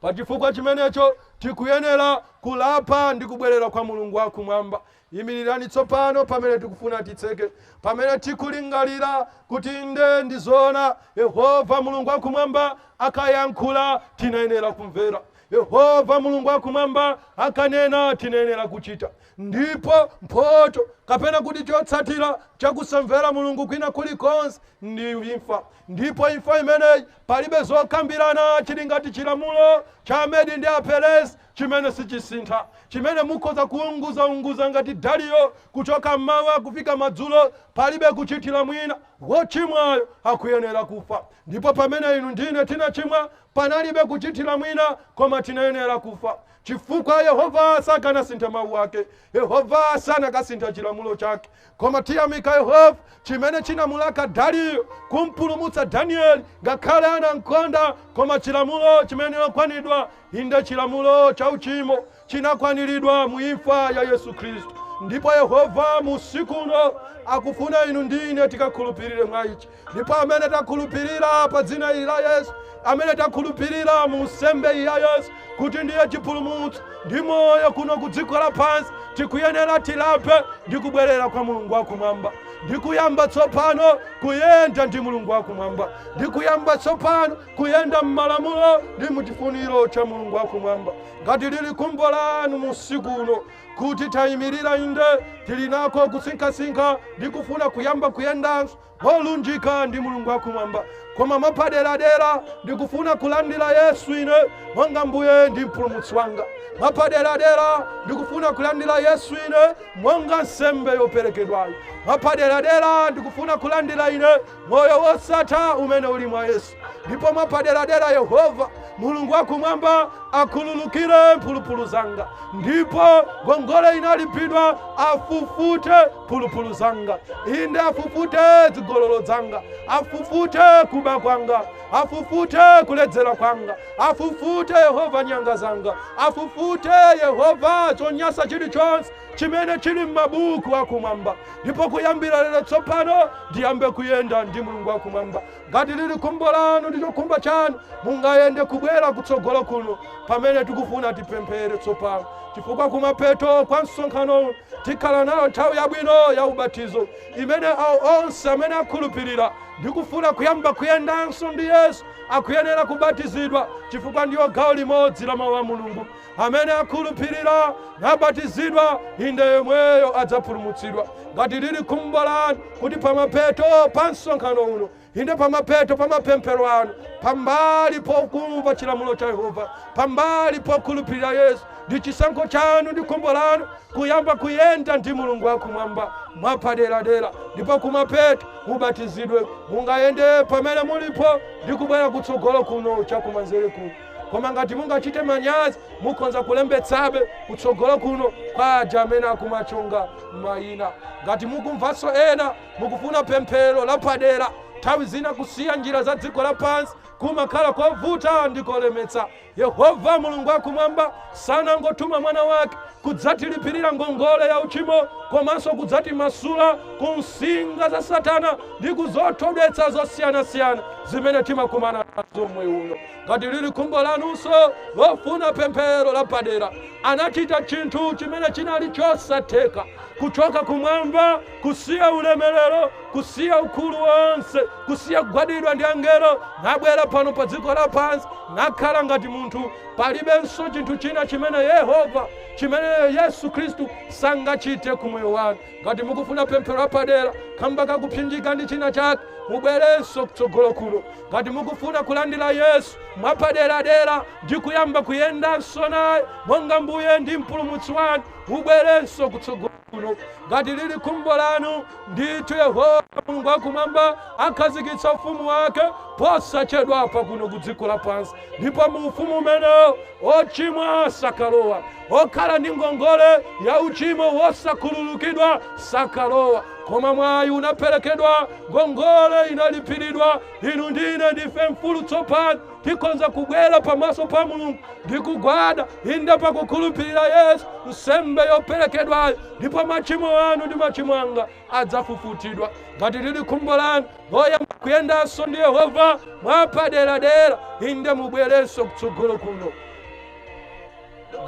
Pachifukwa chimenecho tikuyenera kulapa ndi kubwerera kwa Mulungu wakumwamba. Imirirani tsopano pamene tikufuna titseke, pamene tikulingalira kuti inde, ndizoona, Yehova Mulungu wakumwamba akayankhula tinayenera kumvera, Yehova Mulungu wakumwamba akanena tinayenera kuchita. Ndipo mphoto kapena kuti chotsatira chakusamvera Mulungu kwina kulikonse ndi imfa. Ndipo imfa imeneyi palibe zokambirana, chili ngati chilamulo cha Amedi ndi Aperesi chimene sichisintha, chimene mukhoza kuunguzaunguza ngati Dariyo kuchoka mmawa kufika madzulo, palibe kuchitira mwina, wochimwayo akuyenera kufa. Ndipo pamene inu ndine tinachimwa, panalibe kuchitira mwina koma tinayenera kufa, chifukwa Yehova sakanasintha mawu ake, Yehova sanakasintha chilamulo chake. Koma tiyamika Yehova chimene chinamulaka Dariyo kumpulumutsa Danieli, ngakhale anamkonda, koma chilamulo chimene okwanidwa, inde, chilamulo cha uchimo chinakwaniridwa mu imfa ya Yesu Khristu. Ndipo Yehova musiku uno akufuna inu ndine tikakhulupirire mwa ichi. Ndipo amene takhulupirira pa dzina ili la Yesu, amene takhulupirira mu nsembe iyi ya Yesu kuti ndiye chipulumutso ndi moyo kuno ku dziko lapansi, tikuyenera tilape ndi kubwerera kwa Mulungu wakumwamba, ndi kuyamba tsopano kuyenda ndi Mulungu wakumwamba, ndi kuyamba tsopano kuyenda m'malamulo ndi muchifuniro cha Mulungu wakumwamba. Ngati lili khumbo lanu musiku uno kuti tayimirira, inde, tili nako kusinkhasinkha ndi kufuna kuyamba kuyendanso molunjika ndi Mulungu wakumwamba, koma mwapaderadera ndikufuna kulandira Yesu ine monga Mbuye ndi Mpulumutsi wanga, mwapaderadera ndikufuna kulandira Yesu ine monga nsembe yoperekedwayo, mwapaderadera ndikufuna kulandira ine moyo wosatha umene uli mwa Yesu, ndipo mwapaderadera Yehova Mulungu wakumwamba akhululukire mphulupulu zanga, ndipo ngongole inalipidwa, afufute mphulupulu zanga, inde, afufute zigololo zanga, afufute kuba kwanga, afufute kuledzera kwanga, afufute Yehova nyanga zanga, afufute Yehova chonyasa chilichonse chimene chili m'mabuku akumwamba, ndipo kuyambira lero tsopano ndiyambe kuyenda ndi Mulungu wakumwamba. Ngati lili khumbo lanu ndi chokhumba chanu, mungayende kubwera kutsogolo kuno. Pamene tikufuna tipemphere tsopano, chifukwa kumapeto kwa msonkhano tikhala nayo nthawi yabwino ya ubatizo, imene awo onse amene akhulupirira ndikufuna kuyamba kuyendanso ndi Yesu akuyenera kubatizidwa, chifukwa ndiyo gawo limodzi la mawu a Mulungu. Amene akhulupirira nabatizidwa, inde yemweyo adzapulumutsidwa. Ngati lili khumbo lanu kuti pamapeto pa msonkhano uno, inde pamapeto pa mapemphero anu, pambali pokumva chilamulo cha Yehova, pambali pokhulupirira Yesu, ndi chisankho chanu ndi khumbo lanu kuyamba kuyenda ndi Mulungu wakumwamba mwapaderadera, ndipo kumapeto mubatizidwe, mungayende pamene mulipo ndi kubwera kutsogolo kuno chakumanzere kuno. Koma ngati mungachite manyazi, mukhoza kulembetsabe kutsogolo kuno kwa aja amene akumachonga mayina. Ngati mukumvanso ena mukufuna pemphero lapadera, nthawi zina kusiya njira za dziko lapansi kumakhala kovuta ndi kolemetsa. Yehova Mulungu wakumwamba sanangotuma mwana wake kudzatilipirira ngongole ya uchimo, komanso kudzatimasula ku nsinga za Satana ndi kuzothodwetsa zosiyanasiyana zimene timakumana nazo moyo uno. Ngati lili khumbo lanunso lofuna pemphero lapadera, anachita chinthu chimene chinali chosatheka, kuchoka kumwamba, kusiya ulemerero, kusiya ukulu wonse, kusiya kugwadidwa ndi angelo, nabwera pano pa dziko lapansi nakhala ngati munthu. Palibenso chinthu china chimene Yehova, chimene Yesu Khristu sangachite ku moyo wanu. Ngati mukufuna pemphero lapadera kamba kakupsinjika ndi china chake, mubwerenso kutsogolo kuno. Ngati mukufuna kulandira Yesu mwapaderadera ndi kuyamba kuyendanso naye monga Mbuye ndi Mpulumutsi wanu, mubwerenso kutsogolo kuno. Ngati lili khumbo lanu, ndithu Yehova Mulungu wakumwamba akhazikitsa ufumu wake posachedwapa kuno ku dziko lapansi, ndipo mu ufumu umenewo ochimwa sakalowa, okhala ndi ngongole ya uchimo wosakhululukidwa sakalowa. Koma mwayi unaperekedwa, ngongole inalipiridwa, inu ndine ndife mfulu tsopano, tikhonza kubwera pamaso pa Mulungu ndi kugwada, inde pakukhulupirira Yesu, nsembe yoperekedwayo, ndipo machimo anu ndi machimo anga adzafufutidwa. Ngati lili khumbo lanu loyamba kuyendanso ndi Yehova mwapaderadera, inde mubwerenso kutsogolo kuno.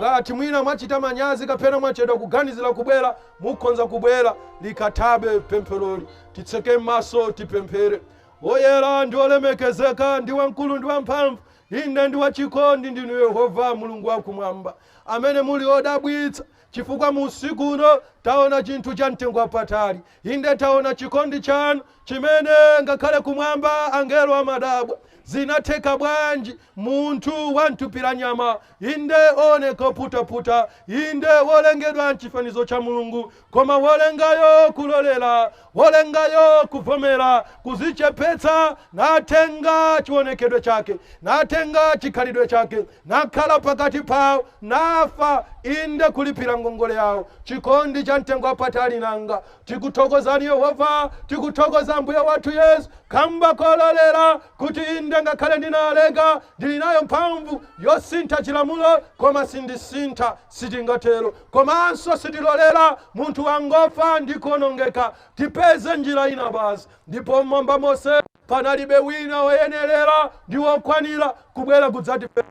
Ngati mwina mwachita manyazi kapena mwachedwa kuganizira kubwera, mukhonza kubwera likathabe pempheroli. Titseke m'maso tipemphere. Woyera ndi olemekezeka ndi wamkulu ndi wamphamvu, inde ndi wachikondi ndinu Yehova Mulungu wakumwamba, amene muli odabwitsa, chifukwa mu usiku uno taona chinthu cha mtengo wapatali. Inde taona chikondi chanu chimene ngakhale kumwamba angelo amadabwa, zinatheka bwanji munthu wa mthupi la nyama, inde oneka oputaputa, inde wolengedwa mchifanizo cha Mulungu, koma wolengayo kulolera, wolengayo kuvomera, kuzichepetsa, natenga chionekedwe chake, natenga chikhalidwe chake, nakhala pakati pawo, nafa, inde kulipira ngongole yawo. Chikondi cha mtengo wapatali nanga. Tikuthokozani Yehova, tikuthokoza Mbuye wathu Yesu kamba kololera kuti inde ngakhale ndinalenga, ndili nayo mphamvu yosintha chilamulo, koma sindisintha, sitingatero. Komanso sitilolera munthu wangofa ndi kuonongeka, tipeze njira ina basi. Ndipo mmwamba monse panalibe wina woyenerera ndi wokwanira kubwera kudzatipeza,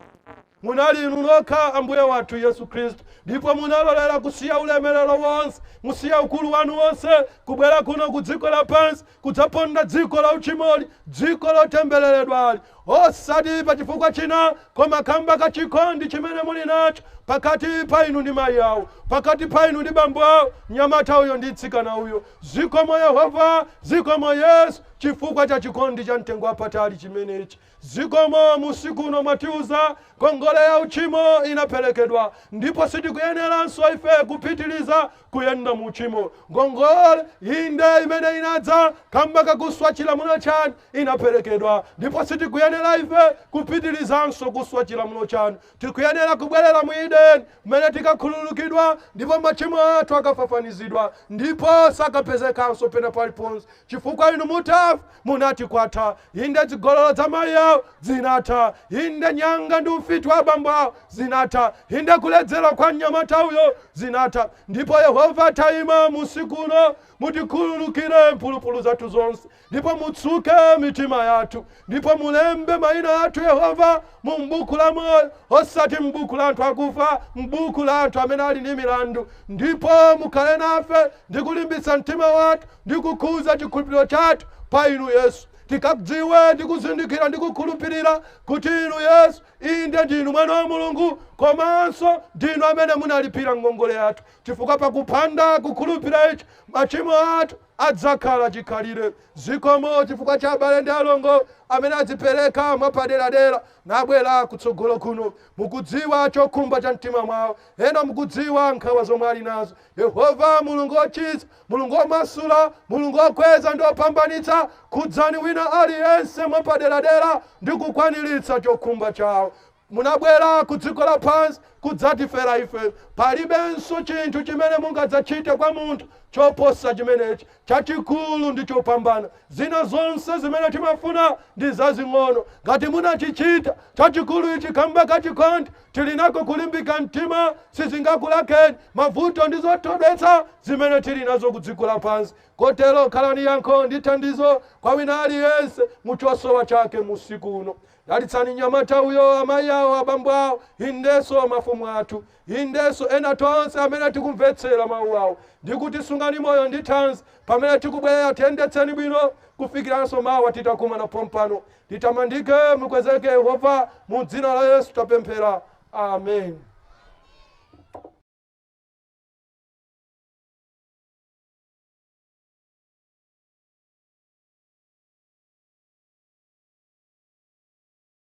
munali inu nokha Ambuye wathu Yesu Khristu, ndipo munalolera kusiya ulemerero wonse, musiya ukulu wanu wonse, kubwera kuno ku dziko lapansi kudzaponda dziko la uchimoli, dziko lotembereredwali, osati pa chifukwa china koma kamba ka chikondi chimene muli nacho pakati pa inu ndi mayi awo, pakati pa inu ndi bambo awo, mnyamata uyo ndi mtsikana uyo. Zikomo Yehova, zikomo Yesu, chifukwa cha chikondi cha mtengo wapatali chimenechi. Zikomo musiku uno mwatiuza ngongole ya uchimo inaperekedwa, ndipo sitikuyeneranso ife kupitiliza kuyenda mu uchimo. Ngongole inde imene inadza kamba kakuswa chilamulo chanu inaperekedwa, ndipo sitikuyenera ife kupitilizanso kuswa chilamulo chanu. Tikuyenera kubwerera mu Edeni mmene tikakhululukidwa, ndipo machimo athu akafafanizidwa, ndipo sakapezekanso pena paliponse, chifukwa inu mutafa munati kwatha. Inde zigololo za mayi awo zinatha, inde nyanga ndi ufiti wa abambo awo zinatha, inde kuledzera kwa mnyamata uyo zinatha. Ndipo Yehova tayima musiku uno Mutikhululukire mphulupulu zathu zonse, ndipo mutsuke mitima yathu, ndipo mulembe mayina athu, Yehova, mu m'buku la moyo, osati m'buku la anthu akufa, m'buku la anthu amene ali ndi milandu. Ndipo mukhale nafe ndi kulimbitsa mtima wathu ndi kukhuza chikhulupiriro chathu pa inu Yesu. Tikadziwe ndi kuzindikira ndi kukhulupirira kuti inu Yesu inde ndinu mwana wa Mulungu, komanso ndinu amene munalipira ngongole yathu, chifukwa pakupanda kukhulupirira ichi machimo athu adzakhala chikhalire. Zikomo chifukwa cha abale ndi alongo amene adzipereka mwapaderadera nabwera kutsogolo kuno. Mukudziwa chokhumba cha mtima mwawo, ena mukudziwa nkhawa zomwe ali nazo. Yehova Mulungu wochiza, Mulungu womasula, Mulungu wokweza ndi wopambanitsa, khudzani wina aliyense mwapaderadera ndi kukwaniritsa chokhumba chawo. Munabwera ku dziko lapansi kudzatifera ife. Palibenso chinthu chimene mungadzachite kwa munthu choposa chimenechi, chachikulu ndi chopambana. Zina zonse zimene timafuna ndi zazing'ono. Ngati munachichita chachikulu ichi kamba kachikondi, tili nako kulimbika mtima, sizingakulakeni mavuto ndi zothodwetsa zimene tili nazo ku dziko lapansi. Kotero khalani yankho ndi thandizo kwa wina aliyense mu chosowa chake musiku uno. Dalitsani nyamata uyo, amayi awo, abambo awo, indenso mafumu athu, indenso ena tonse amene tikumvetsera mawu awo, ndikuti sungani moyo ndi thanzi pamene tikubwerera. Tiyendetseni bwino kufikiranso mawa titakumana pompano. Titamandike, mukwezeke Yehova, mu dzina la Yesu tapemphera, amen.